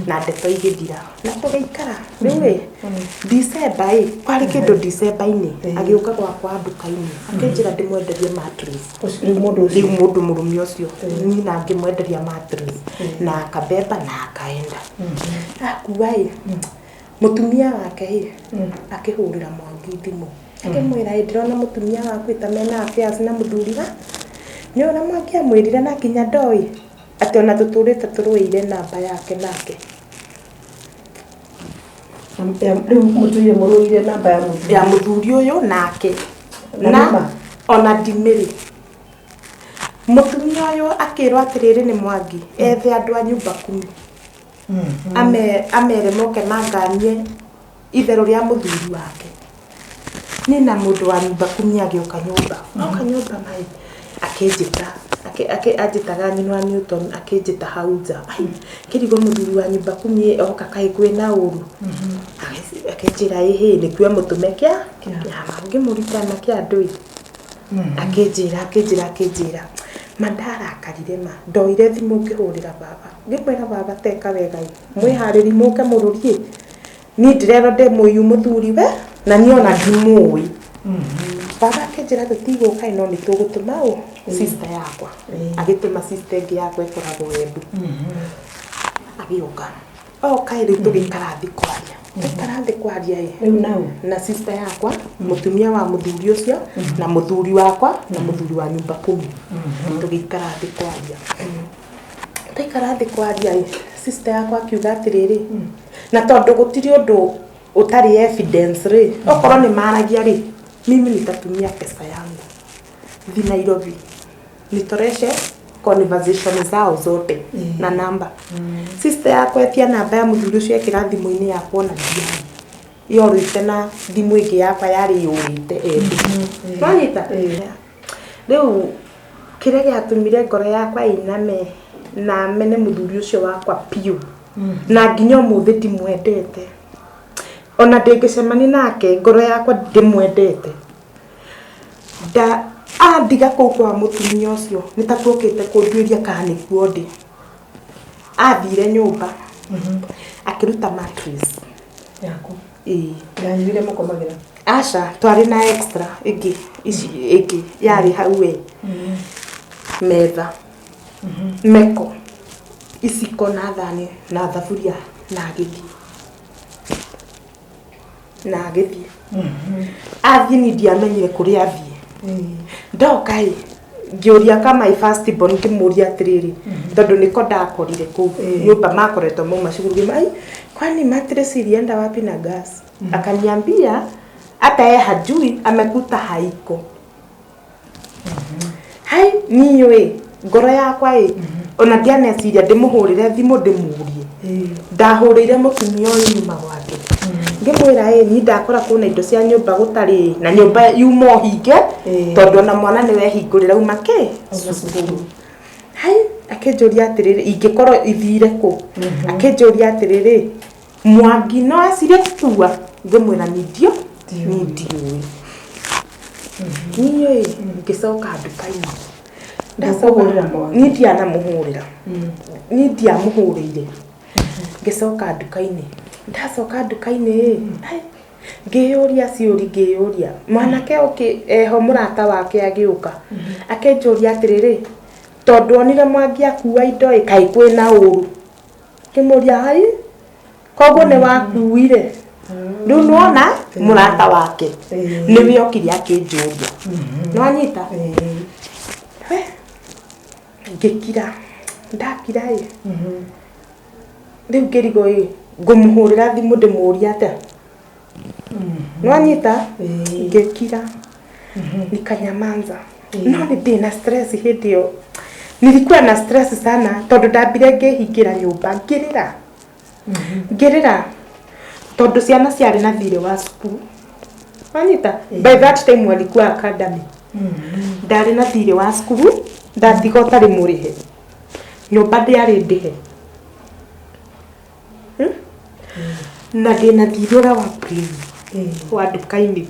Na ndeto igĩthira na tũgĩikara. Rĩu ĩ December ĩ kwarĩ kĩndũ December-inĩ, agĩũka gwakwa nduka-inĩ akĩnjĩra ndĩmwenderie mattress. Ũcio rĩu mũndũ ũcio. Rĩu mũndũ mũrũme ũcio niĩ na ngĩmwenderia mattress na akabeba na akaenda akua ĩ mũtumia wake ĩ akĩhũrĩra Mwangi thimũ akĩmwĩra, "Ĩ ndĩrona mũtumia waku ĩta mena affairs na mũthuri wa nĩ ũrĩa." Mwangi amwĩrire na nginya ndoĩ atĩ ona tũtũrĩte tũrũĩire namba yake nake. Rĩu mũtũire mũrũire namba ya mũthuri. Ya mũthuri ũyũ nake. Na na nĩma? Ona ndimĩrĩ mũtumia ũyũ akĩrwo atĩrĩrĩ nĩ Mwangi ethe andũ a nyumba kumi amere moke manganie itherũ rĩa mũthuri wake. Niĩ na mũndũ wa nyumba kumi agĩũka nyũmba, oka nyũmba mai akĩnjĩta anjĩtaga nyina wa Newton, akĩnjĩta hau nja. Ai, kĩrigo mũthuri wa nyumba kumi oka kaĩ kwĩna ũru. Akĩnjĩra ĩhĩ nĩkuo mũtũme kĩa kĩama ngĩmũritana kĩa andũ ĩ. Akĩnjĩra akĩnjĩra akĩnjĩra ma ndarakarire ma ndoire thimũ ngĩhũrĩra baba ngĩmwĩra, "Baba, teka wega ĩ mwĩharĩri mũke mũrũrie niĩ ndĩrerwo ndĩ mũiyu mũthuri we na niĩ ona ndimũĩ." Baba akĩnjĩra tũtigũka ĩ no nĩ tũgũtũma ũ sister yakwa. Agĩtũma sister ĩngĩ yakwa ĩkoragwo Embu. Agĩũka oka ĩ rĩu tũgĩikara thĩ kwaria, twaikara thĩ kwaria ĩ Rĩu nau. Na sister yakwa, mũtumia wa mũthuri ũcio na mũthuri wakwa na mũthuri wa nyumba kumi, tũgĩikara thĩ kwaria. Twaikara thĩ kwaria ĩ sister yakwa akiuga atĩrĩrĩ, na tondũ gũtirĩ ũndũ ũtarĩ evidence rĩ, okorwo nĩ maragia rĩ, mimi nitatumia pesa yangu thi Nairobi nitoreshe conversation zao zote na namba. Sister yakwa etia namba ya mũthuri ũcio ekĩra thimũ-inĩ yakwa, ona ndiarĩ yorĩte na thimũ ĩngĩ yakwa yarĩ yũrĩte Embu. Nwanyita rĩu kĩrĩa gĩatũmire ngoro yakwa ĩiname na mene mũthuri ũcio wakwa piũ na nginya ũmũthĩ ndimwendete, ona ndĩngĩcemania nake ngoro yakwa ndĩmwendete. Nda andiga kũu kwa mũtumia ũcio nĩ ta kuokĩte kũnduĩria kana nĩkuo ndĩ. Athire nyũmba akĩruta mattress. Yaku. Ĩĩ. Yanyu ĩrĩa mũkomagĩra. Aca, twarĩ na extra ĩngĩ ici ĩngĩ yarĩ hau we metha meko iciko na thani na thaburia na agĩthiĩ na agĩthiĩ. Athiĩ ni ndiamenyire kũrĩa athiĩ. Ndoka ĩ ngĩũria ka my first born, ngĩmũria atĩrĩrĩ, tondũ nĩko ndakorire kũu nyũmba makoretwo mauma cukuru, ngĩmwĩra, "Ai, kwani mattress ilienda wapi na gas?" Akaniambia hata yeye hajui, amekuta haiko. Hai niĩ ĩ ngoro yakwa ĩ ona ndianeciria ndĩmũhũrĩre thimũ ndĩmũrie. Ndahũrĩire mũtumia ũyũ nyuma gwake ngĩmwĩra, "Ĩ niĩ ndakora kwĩna indo cia nyũmba gũtarĩ na nyũmba yuma ũhinge tondũ ona mwana nĩ wehingũrĩra uma kĩ cukuru." Hai akĩnjũria atĩrĩrĩ, ingĩkorwo ithire kũ? Akĩnjũria atĩrĩrĩ, Mwangi no ecirie gũkua? Ngĩmwĩra ni ndio ni ndiũĩ niĩ. Ngĩcoka nduka-inĩ. Ndũkũhũrĩra Mwangi? Niĩ ndianamũhũrĩra, niĩ ndiamũhũrĩire. Ngĩcoka nduka-inĩ, ndacoka nduka-inĩ ĩ ai, ngĩyũria ciũri, ngĩyũria mwanake ũkĩ eho mũrata wake agĩũka akĩnjũria atĩrĩrĩ, tondũ onire Mwangi akua indo ĩ kaĩ kwĩna ũru? Ngĩmũria, "Hai, koguo nĩ wakuire rĩu?" Nĩwona mũrata wake nĩwe okire akĩnjũria. Nĩwanyita? We, ngĩkira, ndakira ĩ rĩu ngĩrigwo ĩ ngũmũhũrĩra thimũ ndĩmũrie atĩa. Nĩwanyita? Ngĩkira nikanyamanza, no nĩ ndĩna stress. Hĩndĩ ĩyo nilikuwa na stress sana tondũ ndambire ngĩhingĩra nyũmba ngĩrĩra, ngĩrĩra tondũ ciana ciarĩ na thirĩ wa cukuru. Wanyita? By that time walikuwa academy. Ndarĩ na thirĩ wa cukuru ndatiga ũtarĩ mũrĩhe, nyũmba ndĩarĩ ndĩhe. Na ndĩna thirĩ ũrĩa wa premium wa nduka-inĩ.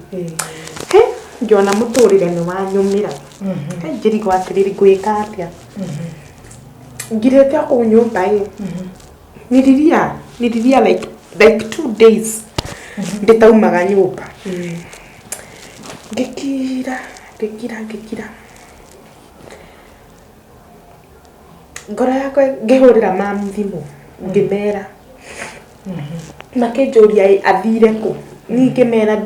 He, Ngĩona mũtũrĩre nĩ wanyũmĩra. Ngai, ngĩrigwo atĩrĩrĩ, ngwĩka atĩa? Ngirĩte o kũu nyũmba ĩ, nililia nililia like 2 days ndĩtaumaga nyũmba. Ngĩkira, ngĩkira, ngĩkira. Ngoro yakwa, ngĩhũrĩra mamu thimũ, ngĩmera. Makĩnjũria, "Ĩ, athire kũ?" Niĩ ngĩmera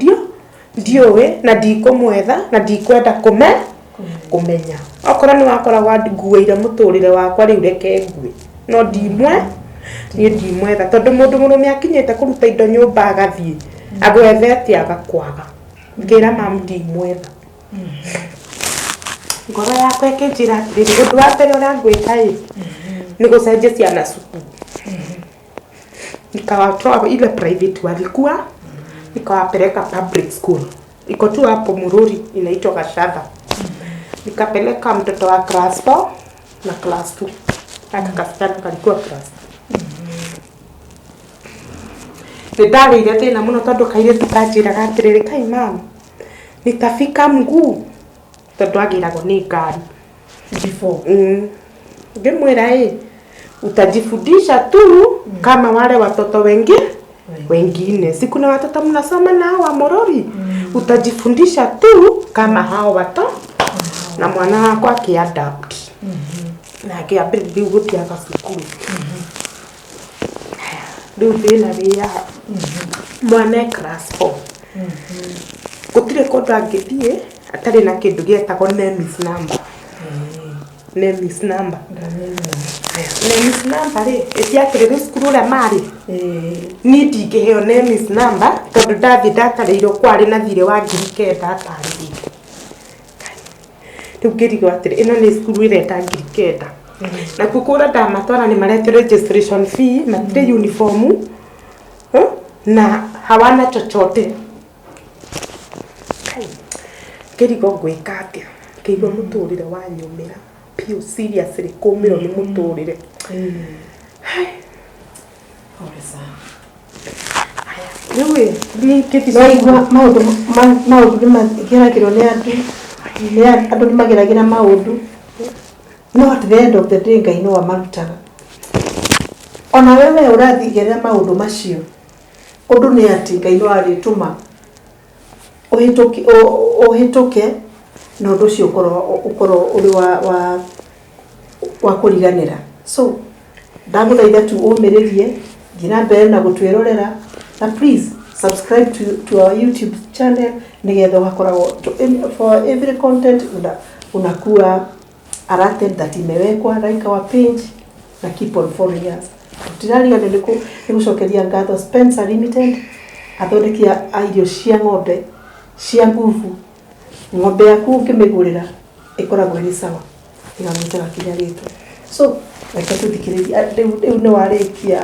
ndiũĩ na ndikũmwetha na ndikwenda kũmenya. Okorwo nĩ wakoragwo nguĩire mũtũrĩre wakwa, rĩu reke ngue, no niĩ ndimwetha, tondũ mũndũ mũrũme akinyĩte kũruta indo nyũmba agathiĩ agwethete agakwaga. Ngĩra mamu ndimwetha. Ngoro yakwa ĩkĩnjĩra atĩrĩrĩ, ũndũ wa mbere ũrĩa ngwĩka ĩ nĩ gũcenjia ciana cukuru. Nikawatoa ile private walikuwa, nikawapeleka public school, iko tu hapo Mururi, inaitwa Gachatha. Nikapeleka mtoto wa class 4 na class 2. Aka kasichana kalikuwa class 2. Nĩ ndarĩire thĩna mũno, tondũ kairĩtu kanjĩraga atĩrĩrĩ, "Kai mam, nitafika mguu," tondũ agĩragwo nĩ ngari. Before. Ngĩmwĩra, "Ĩ, utajifundisha tu kama wale watoto wengine. Si kuna watoto mnasoma nao wa Morori? Utajifundisha tu kama hao watoto." Na mwana wakwa akĩadapt na akĩambĩrĩria rĩu gũthiaga cukuru. Rĩu thĩna wĩyaha, mwana e class 4, gũtirĩ kũndũ angĩthiĩ atarĩ na kĩndũ gĩetagwo NEMIS number. NEMIS number. NEMIS number rĩ, ĩtiatĩrĩ rĩu cukuru ũrĩa marĩ, niĩ ndingĩheo NEMIS number, tondũ ndathiĩ ndatarĩirwo kwarĩ na thirĩ wa 9,000 atarĩrĩte. Rĩu ngĩrigwo atĩrĩ, ĩno nĩ cukuru ĩrenda 9,000, nakuo kũrĩa ndamatwara nĩ maretio registration fee, matirĩ uniform, na hawana chochote. Kai, ngĩrigwo ngwĩka atĩa. Ngĩigua mũtũrĩre wanyũmĩra piũ, seriously, kũmĩrwo nĩ mũtũrĩre. Hai. Pole sana. Rĩu ĩ, niĩ ngĩthiĩ Waigua cukuru. Maũndũ nĩ mageragĩrwo nĩ andũ, andũ nĩ mageragĩra maũndũ, no at the end of the day Ngai no amarutaga. Ona wewe ũrathiĩ maũndũ macio, ũndũ nĩ atĩ Ngai no arĩtũma ũhĩtũke na ũndũ ũcio ũkorwo ũrĩ wa kũriganĩra. So ndagũthaitha tu ũmĩrĩrie, thiĩ na mbere na gũtwĩrorera, na please subscribe to our YouTube channel nĩgetha ũgakoragwo for every content unakuwa alerted that imewekwa. Like our page na keep on following us. Tũtirariganĩrwo nĩ gũcokeria ngatho Spencer Limited, athondeki a irio cia ng'ombe cia nguvu. Ng'ombe yaku ũngĩmĩgũrĩra ĩkoragwo ĩrĩ sawa, ĩgagwĩtaga kinya rĩtwa. So reke tũthikĩrĩrie. Rĩu nĩ warĩkia,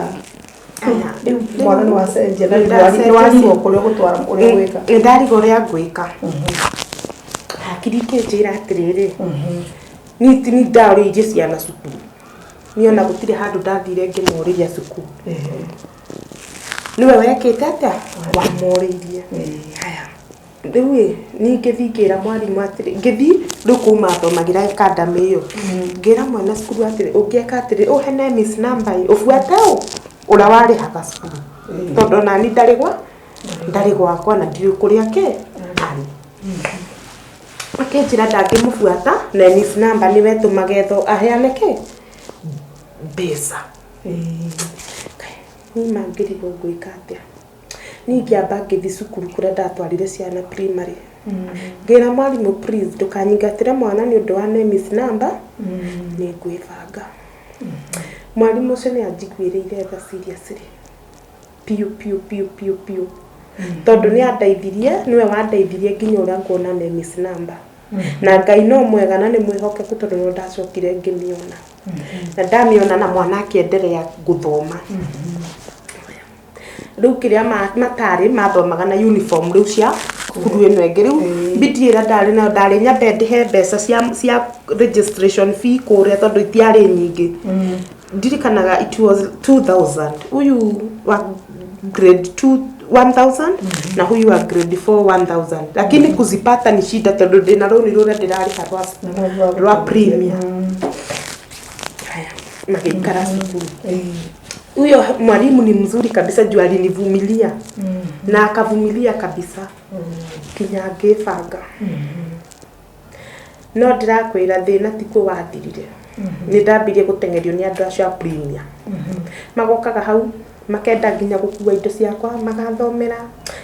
rĩu mwana nĩ wacenjia na rĩu nĩ warigwo kũrĩa ũgũtwara, ũrĩa ũgwĩka. Nĩ ndarigwo ũrĩa ngwĩka. Hakiri ikĩnjĩra atĩrĩrĩ, niĩ ti ni ndarũirie ciana cukuru, niĩ ona gũtirĩ handũ ndathire ngĩmorĩria cukuru. Nĩwe wekĩte atĩa, wamorĩirie. Haya, rĩu ĩ, niĩ ngĩthiĩ ngĩra mwarimũ atĩrĩ, ngĩthiĩ rĩu kuma thomagĩra academy ĩyo, ngĩra mwana cukuru atĩrĩ, "Ũngĩeka atĩrĩ, ũhe NEMIS number ĩ, ũbuate ũ ũrĩa warĩhaga cukuru, tondũ onani ndarĩ gwakwa na ndiũĩ kũrĩa kĩ arĩ." Akĩnjĩra ndangĩmũbuata NEMIS number, nĩwe tũmaga etho aheane kĩ mbeca. Niĩ mangĩrigwo ngwĩka atĩa. Niĩ ngĩamba ngĩthiĩ cukuru kũrĩa ndatwarire ciana primary, ngĩra mwarimũ, "Please, ndũkanyingatĩre mwana nĩ ũndũ wa NEMIS number, nĩ ngwĩbanga." Mwarimũ ũcio nĩ anjiguĩrĩire tha, seriously, piũ piũ piũ piũ piũ, tondũ nĩ andeithirie, nĩwe wandeithirie nginya ũrĩa nguona NEMIS number. Na Ngai no mwega na nĩ mwĩhokeku, tondũ no ndacokire ngĩmĩona, na ndamĩona na mwana akĩenderea gũthoma. Rĩu kĩrĩa matarĩ mathomaga na uniform rĩu cia cukuru ĩno ĩngĩ, rĩu bidi ĩrĩa ndarĩ nayo, ndarĩ nyambe ndĩhe mbeca cia registration fee kũrĩa, tondũ itiarĩ nyingĩ. Ndirikanaga it was 2000, ũyũ wa grade 2. 1000 na huyu wa grade 4 1000, lakini kuzipata ni shida tondu ndina rũni rũrĩa ndĩrarĩha rwa premier. Haya, magĩikara cukuru. Huyo mwalimu ni mzuri kabisa juu alinivumilia na akavumilia kabisa kinya ngĩbanga. No ndĩrakwĩra, thĩna tikuo wathirire. Nĩ ndambirie gũteng'erio nĩ andũ acio a premier. Magokaga hau makenda nginya gũkua indo ciakwa, magathomera,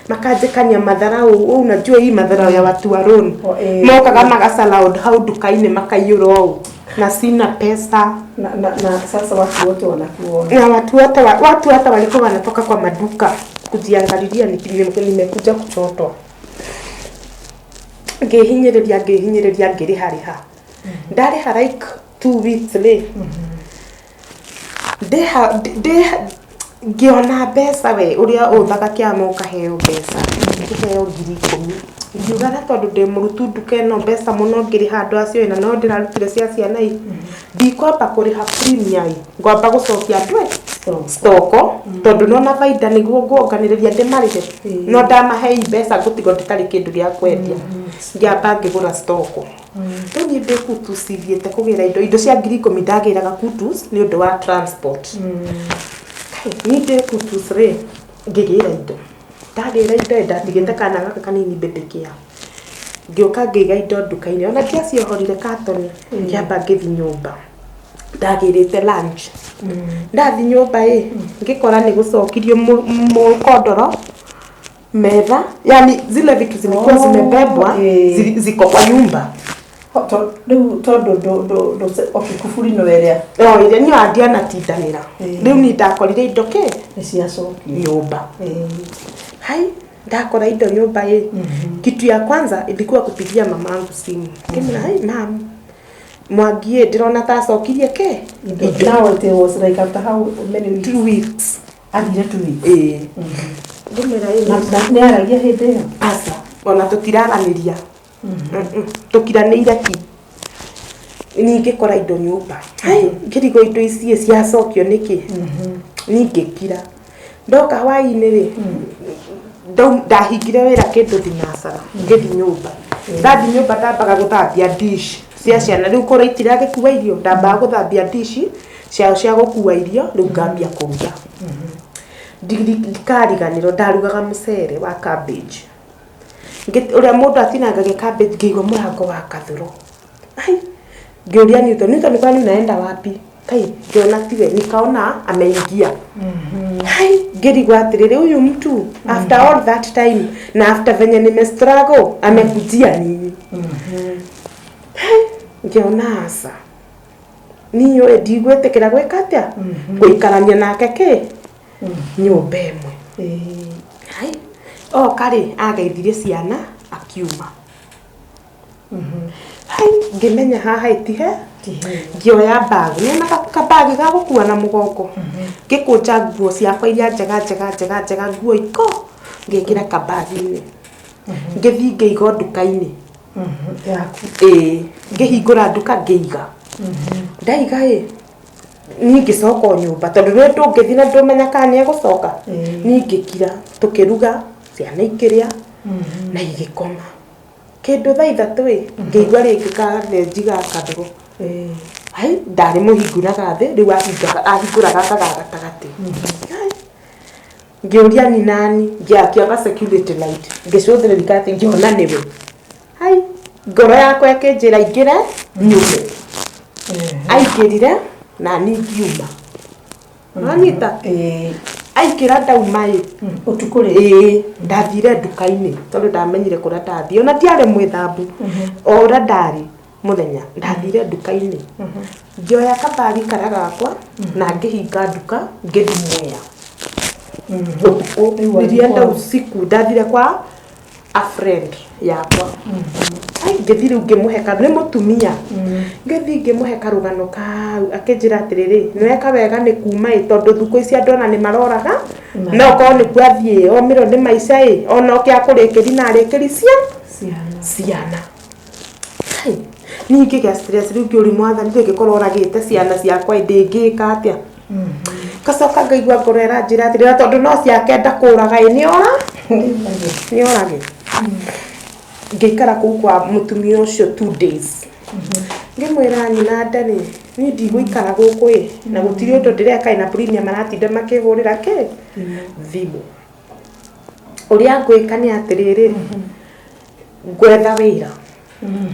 makanjĩkania madharau. Ũũ unajua hii madharau ya watu wa loan. Oh, eh. Mokaga magasalaud hau nduka-inĩ, makaiyũra ũũ na sina pesa. Na sasa watu wote wanakuona. Na watu wote watu hata walikuwa wanatoka kwa maduka kujiangalilia nimekuja kuchotwa. Ngĩhinyĩrĩria, ngĩhinyĩrĩria, ngĩrĩha rĩha, ndarĩha like 2 weeks rĩ, ndĩha ndĩha, ngĩona mbeca. We ũrĩa ũthaga kĩama ũkaheo mbeca, ngĩheo 10,000. Ngiuga na tondũ ndĩ mũrutu nduka ĩno mbeca mũno, ngĩrĩha andũ acio ĩna no ndĩrarutire cia ciana i, ndikwamba kũrĩha premier i, ngwamba gũcokia andũ ĩ Stock. Stock, tondũ nona baida nĩguo nguonganĩrĩria ndĩmarĩhe. No ndamahei mbeca ngũtigwo ndĩtarĩ kĩndũ gĩa kwendia. Ngĩamba ngĩgũra stock. Rĩu niĩ ndĩ Kutus, thiĩte kũgĩra indo cia 10,000, ndagĩraga Kutus nĩ ũndũ wa transport. Kai, niĩ ndĩ Kutus rĩ, ngĩgĩra indo, ndagĩra indo, ndatigĩte kana gaka kanini baby care. Ngĩũka ngĩiga indo nduka-inĩ, ona ndiaciohorire katoni. Ngĩamba ngĩthi nyũmba, ndagĩrĩte lunch. Ndathi nyũmba ĩ, ngĩkora nĩ gũcokirio mũkondoro, metha, yani zile vitu zilikuwa zimebebwa ziko kwa nyumba. Rĩu tondũ okay, kuburi no ĩrĩa O ĩrĩa niyo andianatindanĩra. Rĩu ni ndakorire indo kĩ nĩ ciacokio nyũmba. Hai, ndakora indo nyũmba ĩ, kitu ya kwanza ilikuwa kupigia mamangu simu. Ngĩmwĩra, "Hai mam, Mwangi ĩ, ndĩrona ta acokirie kĩ Indo. Now it was like after how many weeks? 2 weeks. Athire 2 weeks. Ĩ, ngĩmwĩra ĩ. Na nĩ aragia hĩndĩ ĩyo? Aca, ona tũtiraranĩria. Tũkiranĩire ki. Niĩ ngĩkora indo nyũmba. Hai, ngĩrigwo indo ici ĩ ciacokio nĩkĩ. Niĩ ngĩkira. Ndoka hwaĩ-inĩ rĩ, ndahingire wĩra kĩndũ thinacara, ngĩthi nyũmba. Ndathi nyũmba, ndambaga gũthambia dish cia ciana. Rĩu korwo itiragĩkua irio, ndambaga gũthambia dish ciao cia gũkua irio, rĩu ngambia kũruga. Ndikariganĩrwo ndarugaga mũcere wa cabbage. Ũrĩa mũndũ atinangagia cabbage, ngĩigua mũrango wa kathũro. Ai, ngĩũria Newton, "Newton, kwani unaenda wapi?" Kai, ngĩona tiwe, nikaona ameingia. Hai, ngĩrigwo atĩrĩrĩ, ũyũ mtu after all that time na after venye nime struggle amekujia nini? Hai, ngĩona aca, niĩ ũyũ ndigwĩtĩkĩra gwĩka atĩa, gũikarania nake kĩ nyũmba ĩmwe. Hai, oka rĩ, ageithirie ciana akiuma. Hai, ngĩmenya haha itihe. Ngĩoya bag, nĩona kabagi ga gũkua na mũgongo, ngĩkũnja nguo ciakwa iria njega njega njega njega, nguo iko, ngĩkĩra kabagi-inĩ, ngĩthiĩ ngĩiga nduka-inĩ. Yaku? Ĩĩ, ngĩhingũra nduka, ngĩiga. Ndaiga ĩ, niĩ ngĩcoka o nyũmba tondũ rĩrĩa ndũngĩthiĩ na ndũmenya kana nĩ egũcoka. Niĩ ngĩkira, tũkĩruga, ciana ikĩrĩa na igĩkoma. Kĩndũ thaa 3 ĩ, ngĩigua rĩngĩ kathenji ga kathũrũ. Hai, ndarĩ mũhingũraga thĩ, rĩu ahingaga, ahingũra gaka ga gatagatĩ. Hai, ngĩũria ni nani, ngĩakia ga security light, ngĩcũthĩrĩria atĩ ngĩona nĩwe. Hai, ngoro yakwa ĩkĩnjĩra ingĩre nyume. Aingĩrire na niĩ ngiuma. Wanyita? Aingĩra, ndauma ĩ. Ũtukũ rĩ? Ĩĩ, ndathire nduka-inĩ tondũ ndamenyire kũrĩa ndathiĩ, ona ndiarĩ mwĩthambu o ũrĩa ndarĩ mũthenya. Ndathire nduka-inĩ, ngĩoya kabagi karĩa gakwa na ngĩhinga nduka, ngĩthiĩ Mwea ũtukũ. Rĩu wathiĩ Nilienda kwa- usiku, ndathire kwa a friend yakwa. Ai, ngĩthiĩ rĩu ngĩmũhe nĩ mũtumia, ngĩthiĩ ngĩmũhe karũgano kau, akĩnjĩra atĩrĩrĩ, nĩweka wega nĩ kuma ĩ, tondũ thukũ ici andũ ona nĩ maroraga, no korwo nĩkuo athiĩ omĩrwo nĩ maica ĩ, ona oke akũrĩkĩri na arĩkĩri cia Ciana. Ciana. Hai, niĩ ngĩgĩa stress rĩu, ngĩũri Mwathani, rĩngĩkorwo oragĩte ciana ciakwa ĩ, ndĩngĩka atĩa? Ngacoka ngaigua ngoro ĩranjĩra atĩrĩ, tondũ no ciake ndakũraga ĩ nĩora nĩorage. Ngĩikara kũu kwa mũtumia ũcio 2 days, ngĩmwĩra, "Nyina ndarĩ, niĩ ndigũikara gũkũ ĩ, na gũtirĩ ũndũ ndĩreka ĩ, na Premier maratinda makĩhũrĩra kĩ thimũ. Ũrĩa ngwĩka nĩ atĩrĩrĩ, ngwetha wĩra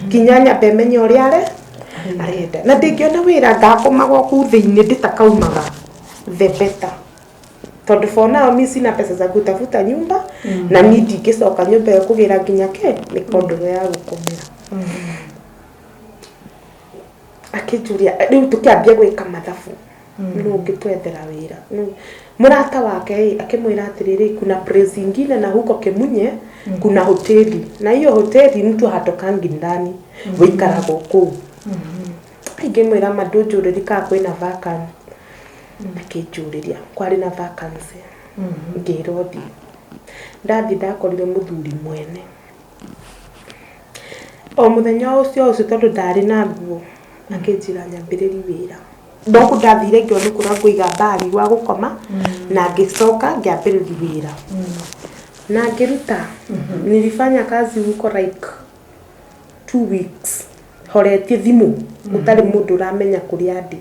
nginya nyambe menye ũrĩa arenda, na ndingĩona wĩra ngakomaga o kũu thĩinĩ ndĩtakaumaga, the better, tondũ for now mi sina pesa za kutafuta nyumba, na ni ndingĩcoka nyũmba ĩyo kũgĩra nginya kĩ mĩkondoro ya gũkomera." Akĩnjũria, rĩu tũkĩambia gwĩka mathabu, nũ ũngĩtwethera wĩra? Mũrata wake ĩ akĩmwĩra atĩrĩrĩ, kuna place ingine na huko Kimunye kuna hoteli, na hiyo hoteli mtu hatokangi ndani, wĩikaraga o kũu." Ngĩmwĩra, "Ma ndũnjũrĩri kana kwĩna vacancy." Akĩnjũrĩria, kwarĩ na vacancy, ngĩrwo thiĩ. Ndathiĩ ndakorire mũthuri mwene o mũthenya ũcio ũcio, tondũ ndarĩ na nguo, akĩnjĩra nyambĩrĩri wĩra. Ndoku ndathire ngĩona kũrĩa ngũiga mbari gwa gũkoma, na ngĩcoka ngĩambĩrĩri wĩra na ngĩruta. Nilifanya kazi huko like 2 weeks horetie thimũ, gũtarĩ mũndũ ũramenya kũrĩa ndĩ,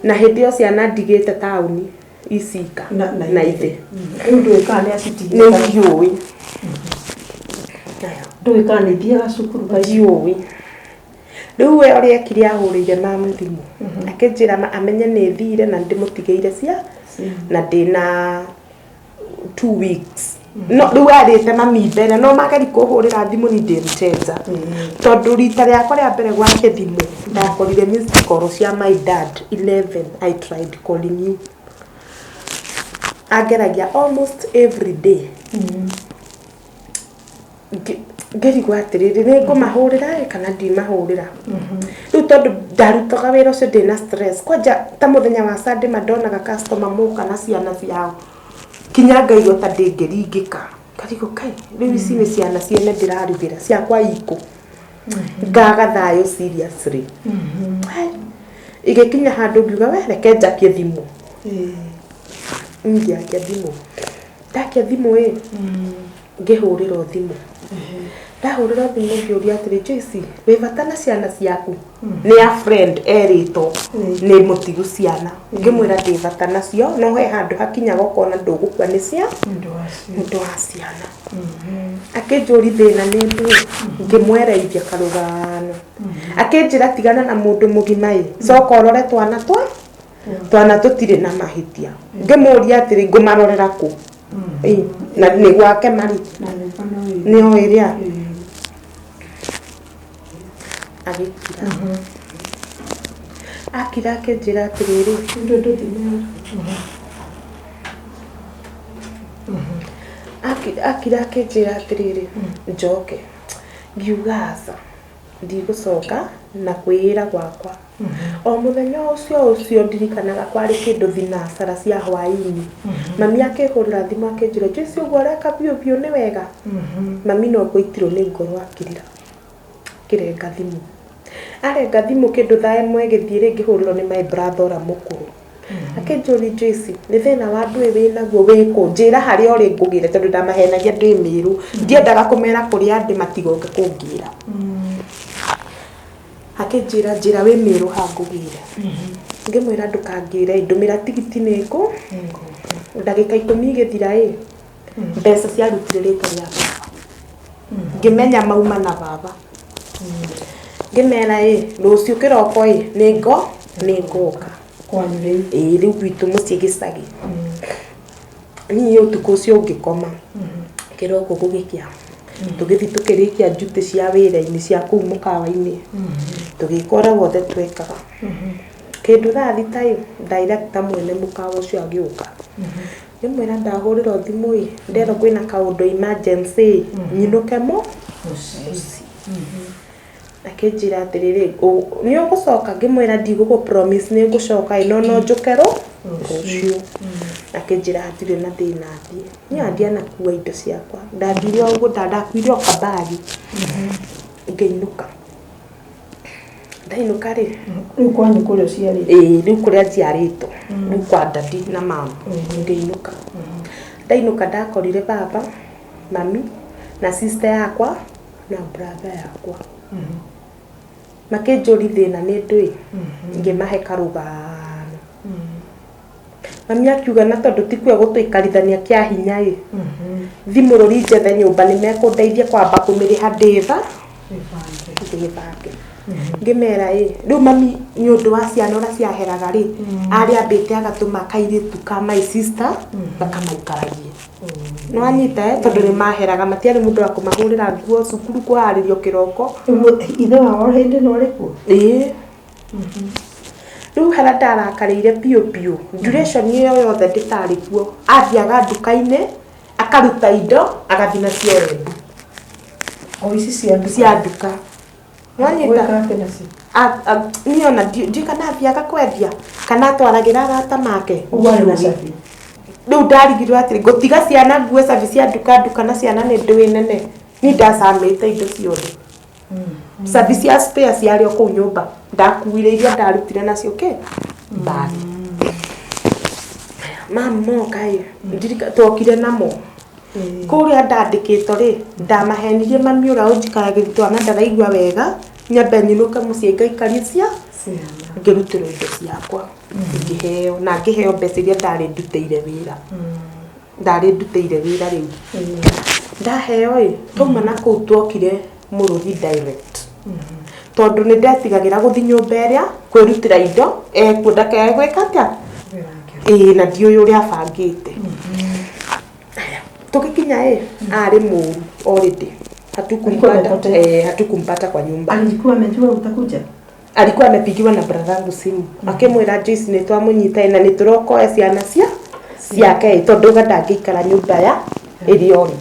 na hĩndĩ ĩyo ciana ndigĩte taũni icika na ithe. Rĩu ndũĩ kana nĩ acitigire? Nĩ ndiũĩ. Aya. Ndũĩ kana nĩ ithiaga cukuru? Ndiũĩ. Rĩu we ũrĩa ekire, ahũrĩire mamu thimũ, akĩnjĩra amenye nĩ thire na ndĩmũtigĩire cia na ndĩna 2 weeks. No rĩu arĩte mami mbere, no mageri kũhũrĩra thimũ ni ndĩ mteja, tondũ rita rĩakwa rĩa mbere gwake thimũ ndakorire missed call cia my dad 11. "I tried calling you." Angeragia almost every day. Ngĩrigwo atĩrĩrĩ, nĩ ngũmahũrĩra ĩ kana ndimahũrĩra rĩu, tondũ ndarutaga wĩra ũcio ndĩna stress. Kwanja ta mũthenya wa Sunday, mandonaga customer moka na ciana ciao, kinya ngaigua ta ndĩngĩringĩka, ngarigwo, kai rĩu ici nĩ ciana ciene ndĩrarugĩra, ciakwa ikũ? Ngaga thayũ seriously. Hai, igĩkinya handũ ngiuga, "We, reke njakie thimũ." Ngĩakia thimũ, ndakia thimũ ĩ, ngĩhũrĩrwo thimũ. Ndahũrĩrwo thimũ ngĩũria atĩrĩ, "Joyce, wĩ bata na ciana ciaku?" Nĩ a friend erĩtwo nĩ mũtigu ciana. Ngĩmwĩra ndĩ bata nacio, no he handũ hakinyaga ũkona ndũgũkua nĩ cia nĩ ũndũ wa ciana. Akĩnjũri thĩna nĩ ndũĩ, ngĩmwereithia karũgano. Akĩnjĩra, "Tigana na mũndũ mũgima ĩ, coka ũrore twana, twa twana tũtirĩ na mahĩtia." Ngĩmũria atĩrĩ, "Ngũmarorera kũ?" Ĩ, na nĩ gwake marĩ nĩ oĩ rĩa agĩkira. Akira akĩnjĩra atĩrĩrĩ, akira akĩnjĩra atĩrĩrĩ, njoke. Ngiuga aca, ndigũcoka na kwĩĩra gwakwa. O mũthenya ũcio ũcio ndirikanaga kwarĩ kĩndũ thinacara cia hwaĩ-inĩ, mami akĩhũrĩra thimũ akĩnjĩra, "Joyce, ũguo ũreka biũ biũ nĩ wega?" Mami no ngũitirwo nĩ ngoro, akĩrĩra, akĩrenga thimũ. Arenga thimũ kĩndũ thaa 1 ĩgĩthiĩ rĩngĩ, hũrĩrwo nĩ my brother ũrĩa mũkũrũ, akĩnjũria, "Joyce, nĩ thĩna wa ndũĩ wĩnaguo wĩkũ? Njĩra harĩa ũrĩ ngũgĩre," tondũ ndamahenagia ndĩ Mĩrũ, ndiendaga kũmera kũrĩa ndĩ matigoke kũngĩra. Akĩnjĩra, "Njĩra wĩ Mĩrũ ha ngũgĩre." Ngĩmwĩra, "Ndũkangĩre, ndũmĩra tigiti nĩ ngũ." Ndagĩka 10 igĩthira ĩ, mbeca ciarutire rĩtwa rĩa baba, ngĩmenya mauma na baba. Ngĩmera ĩ, rũciũ kĩroko ĩ nĩ ngoka kwanyu rĩu. Ĩĩ, rĩu gwitũ mũciĩ gĩcagi. Niĩ ũtukũ ũcio ngĩkoma, kĩroko gũgĩkĩa tũgĩthiĩ tũkĩrĩkia njuti cia wĩra-inĩ cia kũu mũkawa-inĩ, tũgĩka ũrĩa wothe twekaga. Kĩndũ thaa 6 ĩ, director mwene mũkawa ũcio agĩũka. Ngĩmwĩra, "Ndahũrĩrwo thimũ ĩ, nderwo kwĩna kaũndũ emergency ĩ, nyinũke mo mũciĩ." Akĩnjĩra atĩrĩrĩ, "Nĩ ũgũcoka?" Ngĩmwĩra, "Ndigũkũ promise nĩ ngũcoka ĩ, no no njũke rũciũ." Akĩnjĩra hatirĩ na thĩna, thiĩ. Niĩ ndianakua indo ciakwa, ndathire o ũguo, ndakuire o kabagi ngĩinũka. Ndainũka rĩ, Rĩu kwanyu kũrĩa ũciarĩtwo? Ĩĩ, rĩu kũrĩa njiarĩtwo, rĩu kwa dadi na mama. Ngĩinũka, ndainũka ndakorire baba, mami na sister yakwa na brother yakwa. Makĩnjũri thĩna nĩ ndũĩ, ngĩmahe karũgano. Mami akiuga na tondũ tikue gũtũikarithania kĩa hinya ĩ, thimũrũri njethe nyũmba, nĩ mekũndeithia kwamba kũmĩrĩha ndĩva ndĩbange. Ngĩmera ĩ, rĩu mami nĩ ũndũ wa ciana ũrĩa ciaheraga rĩ, arĩ ambĩte agatũma kairĩtu ka my sister gakamaikaragie. Nĩwanyita eh? Tondũ nĩ maheraga, matiarĩ mũndũ wa kũmahũrĩra nguo, cukuru kũharĩrio kĩroko. Rĩu ithe wao hĩndĩ ĩno arĩ kuo? Ĩĩ. Rĩu harĩa ndarakarĩire biũ biũ, duration ĩyo yothe ndĩtarĩ kuo, athiaga nduka-inĩ akaruta indo agathiĩ nacio Embu. O ici cia nduka? Cia nduka. Nĩwanyita? Gwĩka atĩa nacio? Niĩ ona ndiũĩ kana athiaga kwendia kana atwaragĩra arata make. Ũguo arĩ na cabi? Rĩu ndarigirwo atĩrĩ, ngũtiga ciana ngue cabi cia nduka, nduka na ciana nĩ ndũĩ nene. Niĩ ndacamĩte indo ciothe, cabi cia spare ciarĩ o kũu nyũmba, ndakuire iria ndarutire nacio kĩ bag. Mam moka ĩ, twokire namo kũrĩa ndandĩkĩtwo rĩ, ndamahenirie mami ũrĩa ũnjikaragĩria twana ndaraigua wega, nyambe nyinũke mũciĩ ngaikarie cia Ciana. Ngĩrutĩrwo indo ciakwa, ngĩheo na ngĩheo mbeca iria ndarĩ ndutĩire wĩra, ndarĩ ndutĩire wĩra. Rĩu ndaheo ĩ, twauma na kũu twokire Mũrũthi direct, tondũ nĩ ndetigagĩra gũthiĩ nyũmba ĩrĩa kwĩrutĩra indo ekuo ndakae gwĩka atĩa. Ĩĩ, na ndiũĩ ũrĩa abangĩte. Aya, tũgĩkinya ĩ, arĩ mũru already, hatukumpata. Alikuwa amepotea. Eh, hatukumpata kwa nyumba. Alikuwa amejua utakuja? Alikuwa amepigiwa na brother yangu simu, akĩmwĩra Joyce nĩ twamũnyita ĩ, na nĩ tũrokoe ciana cia ciake ĩ, tondũ uga ndangĩikara nyũmba ya ĩrĩa ũrĩ.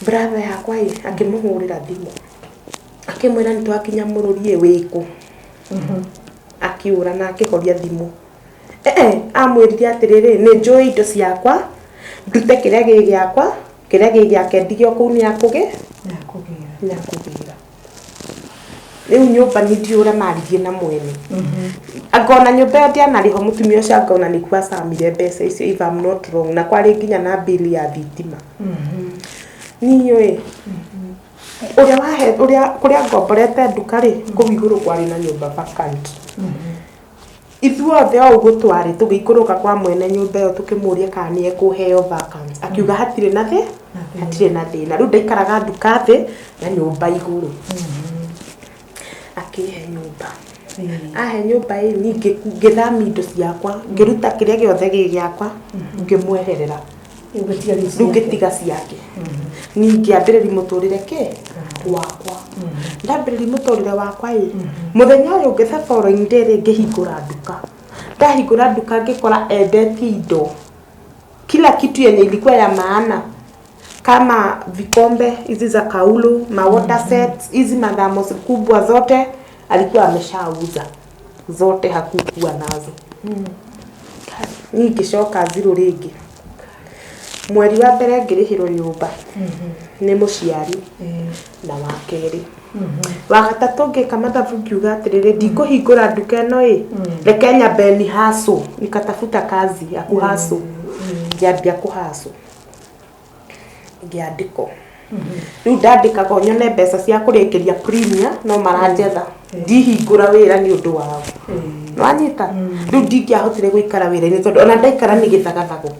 Brother yakwa ĩ akĩmũhũrĩra thimũ, akĩmwĩra nĩ twakinya Mũrũri ĩ, wĩkũ? Akiũra na akĩhoria thimũ. Amwĩrire atĩrĩrĩ, nĩ njũĩ indo ciakwa, ndute kĩrĩa gĩ gĩakwa, kĩrĩa gĩ gĩake ndige o kũu, nĩ akũgĩ Nĩakũgĩra. Nĩ akũgĩra. Rĩu nyũmba nĩ ndiũĩ ũrĩa maririe na mwene, angona nyũmba ĩyo ndĩanarĩhwo. Mũtumia ũcio angona nĩkuo acamire mbeca icio, if I'm not wrong, na kwarĩ nginya na mbili ya thitima. Niĩ ĩ, ũrĩa wahe ũrĩa kũrĩa ngomborete nduka rĩ, kũu igũrũ kwarĩ na nyũmba vacant. Ithuothe o ũguo twarĩ tũgĩikũrũka kwa mwene nyũmba ĩyo, tũkĩmũria kana nĩ ekũheo vacant. Akiuga hatirĩ na thĩ, hatirĩ na thĩna. Rĩu ndaikaraga nduka thĩ na nyũmba igũrũ. Akĩhe nyũmba, ahe nyũmba ĩ, niĩ ngĩthamia indo ciakwa, ngĩruta kĩrĩa gĩothe gĩ gĩakwa, ngĩmweherera. Rĩu gĩtiga rĩu Rĩu ciake. Ngĩtiga ciake, niĩ ngĩambĩrĩria mũtũrĩre kĩ wakwa. Ndambĩrĩria mũtũrĩre wakwa ĩ, mũthenya ũyũ ũngĩ, the following day rĩ, ngĩhingũra nduka. Ndahingũra nduka ngĩkora endetie indo, kila kitu yenye ilikuwa ya maana kama vikombe hizi za kaulu, ma water sets hizi, mathamos kubwa zote alikuwa ameshauza zote, hakukuwa nazo. Niĩ ngĩcoka zero rĩngĩ. Mweri wa mbere ngĩrĩhĩrwo nyũmba nĩ mũciari, na wa kerĩ, wa gatatũ ngĩka mathabu, ngiuga atĩrĩrĩ, ndikũhingũra nduka ĩno ĩ, reke nyambe ni hustle. Nikatafuta kazi ya kuhustle, ngĩambia kũhustle, ngĩandĩkwo. Rĩu ndandĩkagwo nyone mbeca cia kũrĩkĩria premier, no maranjetha ndihingũra wĩra nĩ ũndũ wao. Nĩwanyita? Rĩu ndingĩahotire gũikara wĩra-inĩ, tondũ ona ndaikara nĩ gĩthagathago.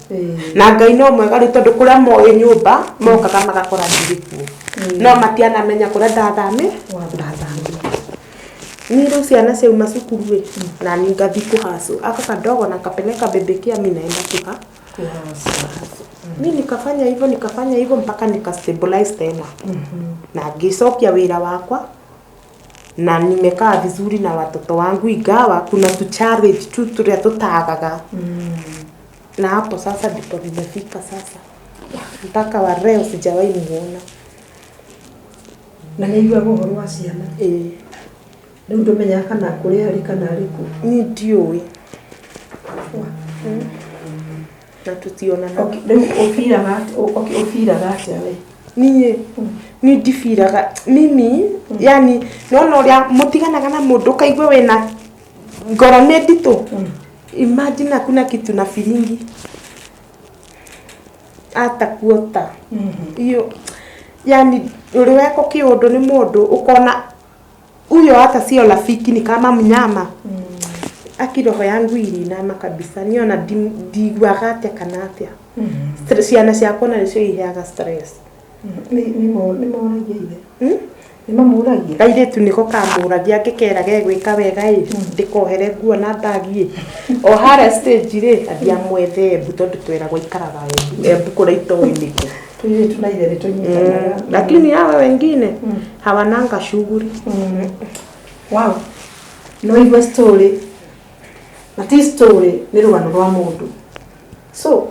Na Ngai no mwega rĩu, tondũ kũrĩa moĩ nyũmba mokaga magakora ndirĩ kuo, no matianamenya kũrĩa ndathame ndathamire. Ni rĩu ciana ciauma cukuru ĩ, na ni ngathi kũhustle aka kadogo na kapeleka baby care, mi naenda kuha mi. Nikafanya hivyo, nikafanya hivyo mpaka nikastabilize tena na ngĩcokia wĩra wakwa, na nimekaa vizuri na watoto wangu, ingawa kuna tu challenge tu turia tutagaga. Na hapo sasa ndipo nimefika sasa, mpaka wa leo sijawahi muona. Na nĩ aiguaga ũhoro wa ciana? Ĩĩ. Rĩu ndũmenyaga kana kũrĩa arĩ kana arĩ kũ? Ni ndiũĩ, na tutionanaga. Okay, rĩu ũbiraga okay, ũbiraga atĩa we? Niĩ ni ndibiraga mimi, yani nona ũrĩa mũtiganaga na mũndũ ũkaigua wĩna ngoro nĩ nditũ. Imagine hakuna kitu na feeling hata kuota hiyo, yani ũrĩ wekwo kĩũndũ nĩ mũndũ ũkona huyo hata sio rafiki, ni kama mnyama. Aki roho yangu ilinama kabisa, niona ndiguaga atĩa kana atĩa. Ciana ciakwa na nĩcio iheaga stress. Nĩ moragia ithe? Hmm? Nĩ mamũragia? Kairĩtu nĩko kamũragia ngĩkera gegwĩka wega ĩ, ndĩkohere nguo na mbagi ĩ o harĩa stage rĩ, athiĩ Embu tondũ tweragwo ikaraga Embu. Embu kũrĩa itoĩ nĩkũ. Tũirĩtu na ithe nĩ tũnyitanaga. Lakini hawa wengine hawananga shughuli. Wow, no igua story na ti story, nĩ rũgano rwa mũndũ. So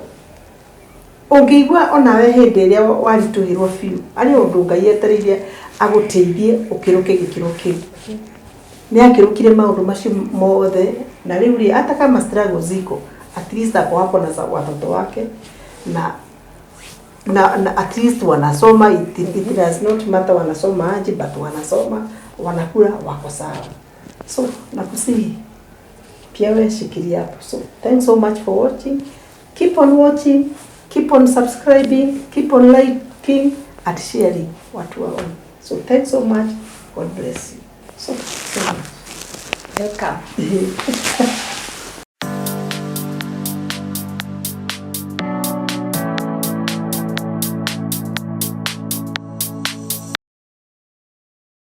ũngĩigua onawe hĩndĩ ĩrĩa waritũhĩrwo biũ arĩ ũndũ Ngai etereire agũteithie ũkĩrũke gĩkĩro kĩu, nĩ akĩrũkire maũndũ macio mothe na rĩu rĩ, hata kama struggle ziko, at least ako hapo na watoto wake na at least wanasoma. It does not matter wanasoma aje, but wanasoma, wanakula, wako sawa. So nakusihi pia we shikilia hapo. So thanks so much for watching. Keep on watching, keep on subscribing, keep on liking and sharing, watu waone. So thanks so much. God bless you so so much. Welcome.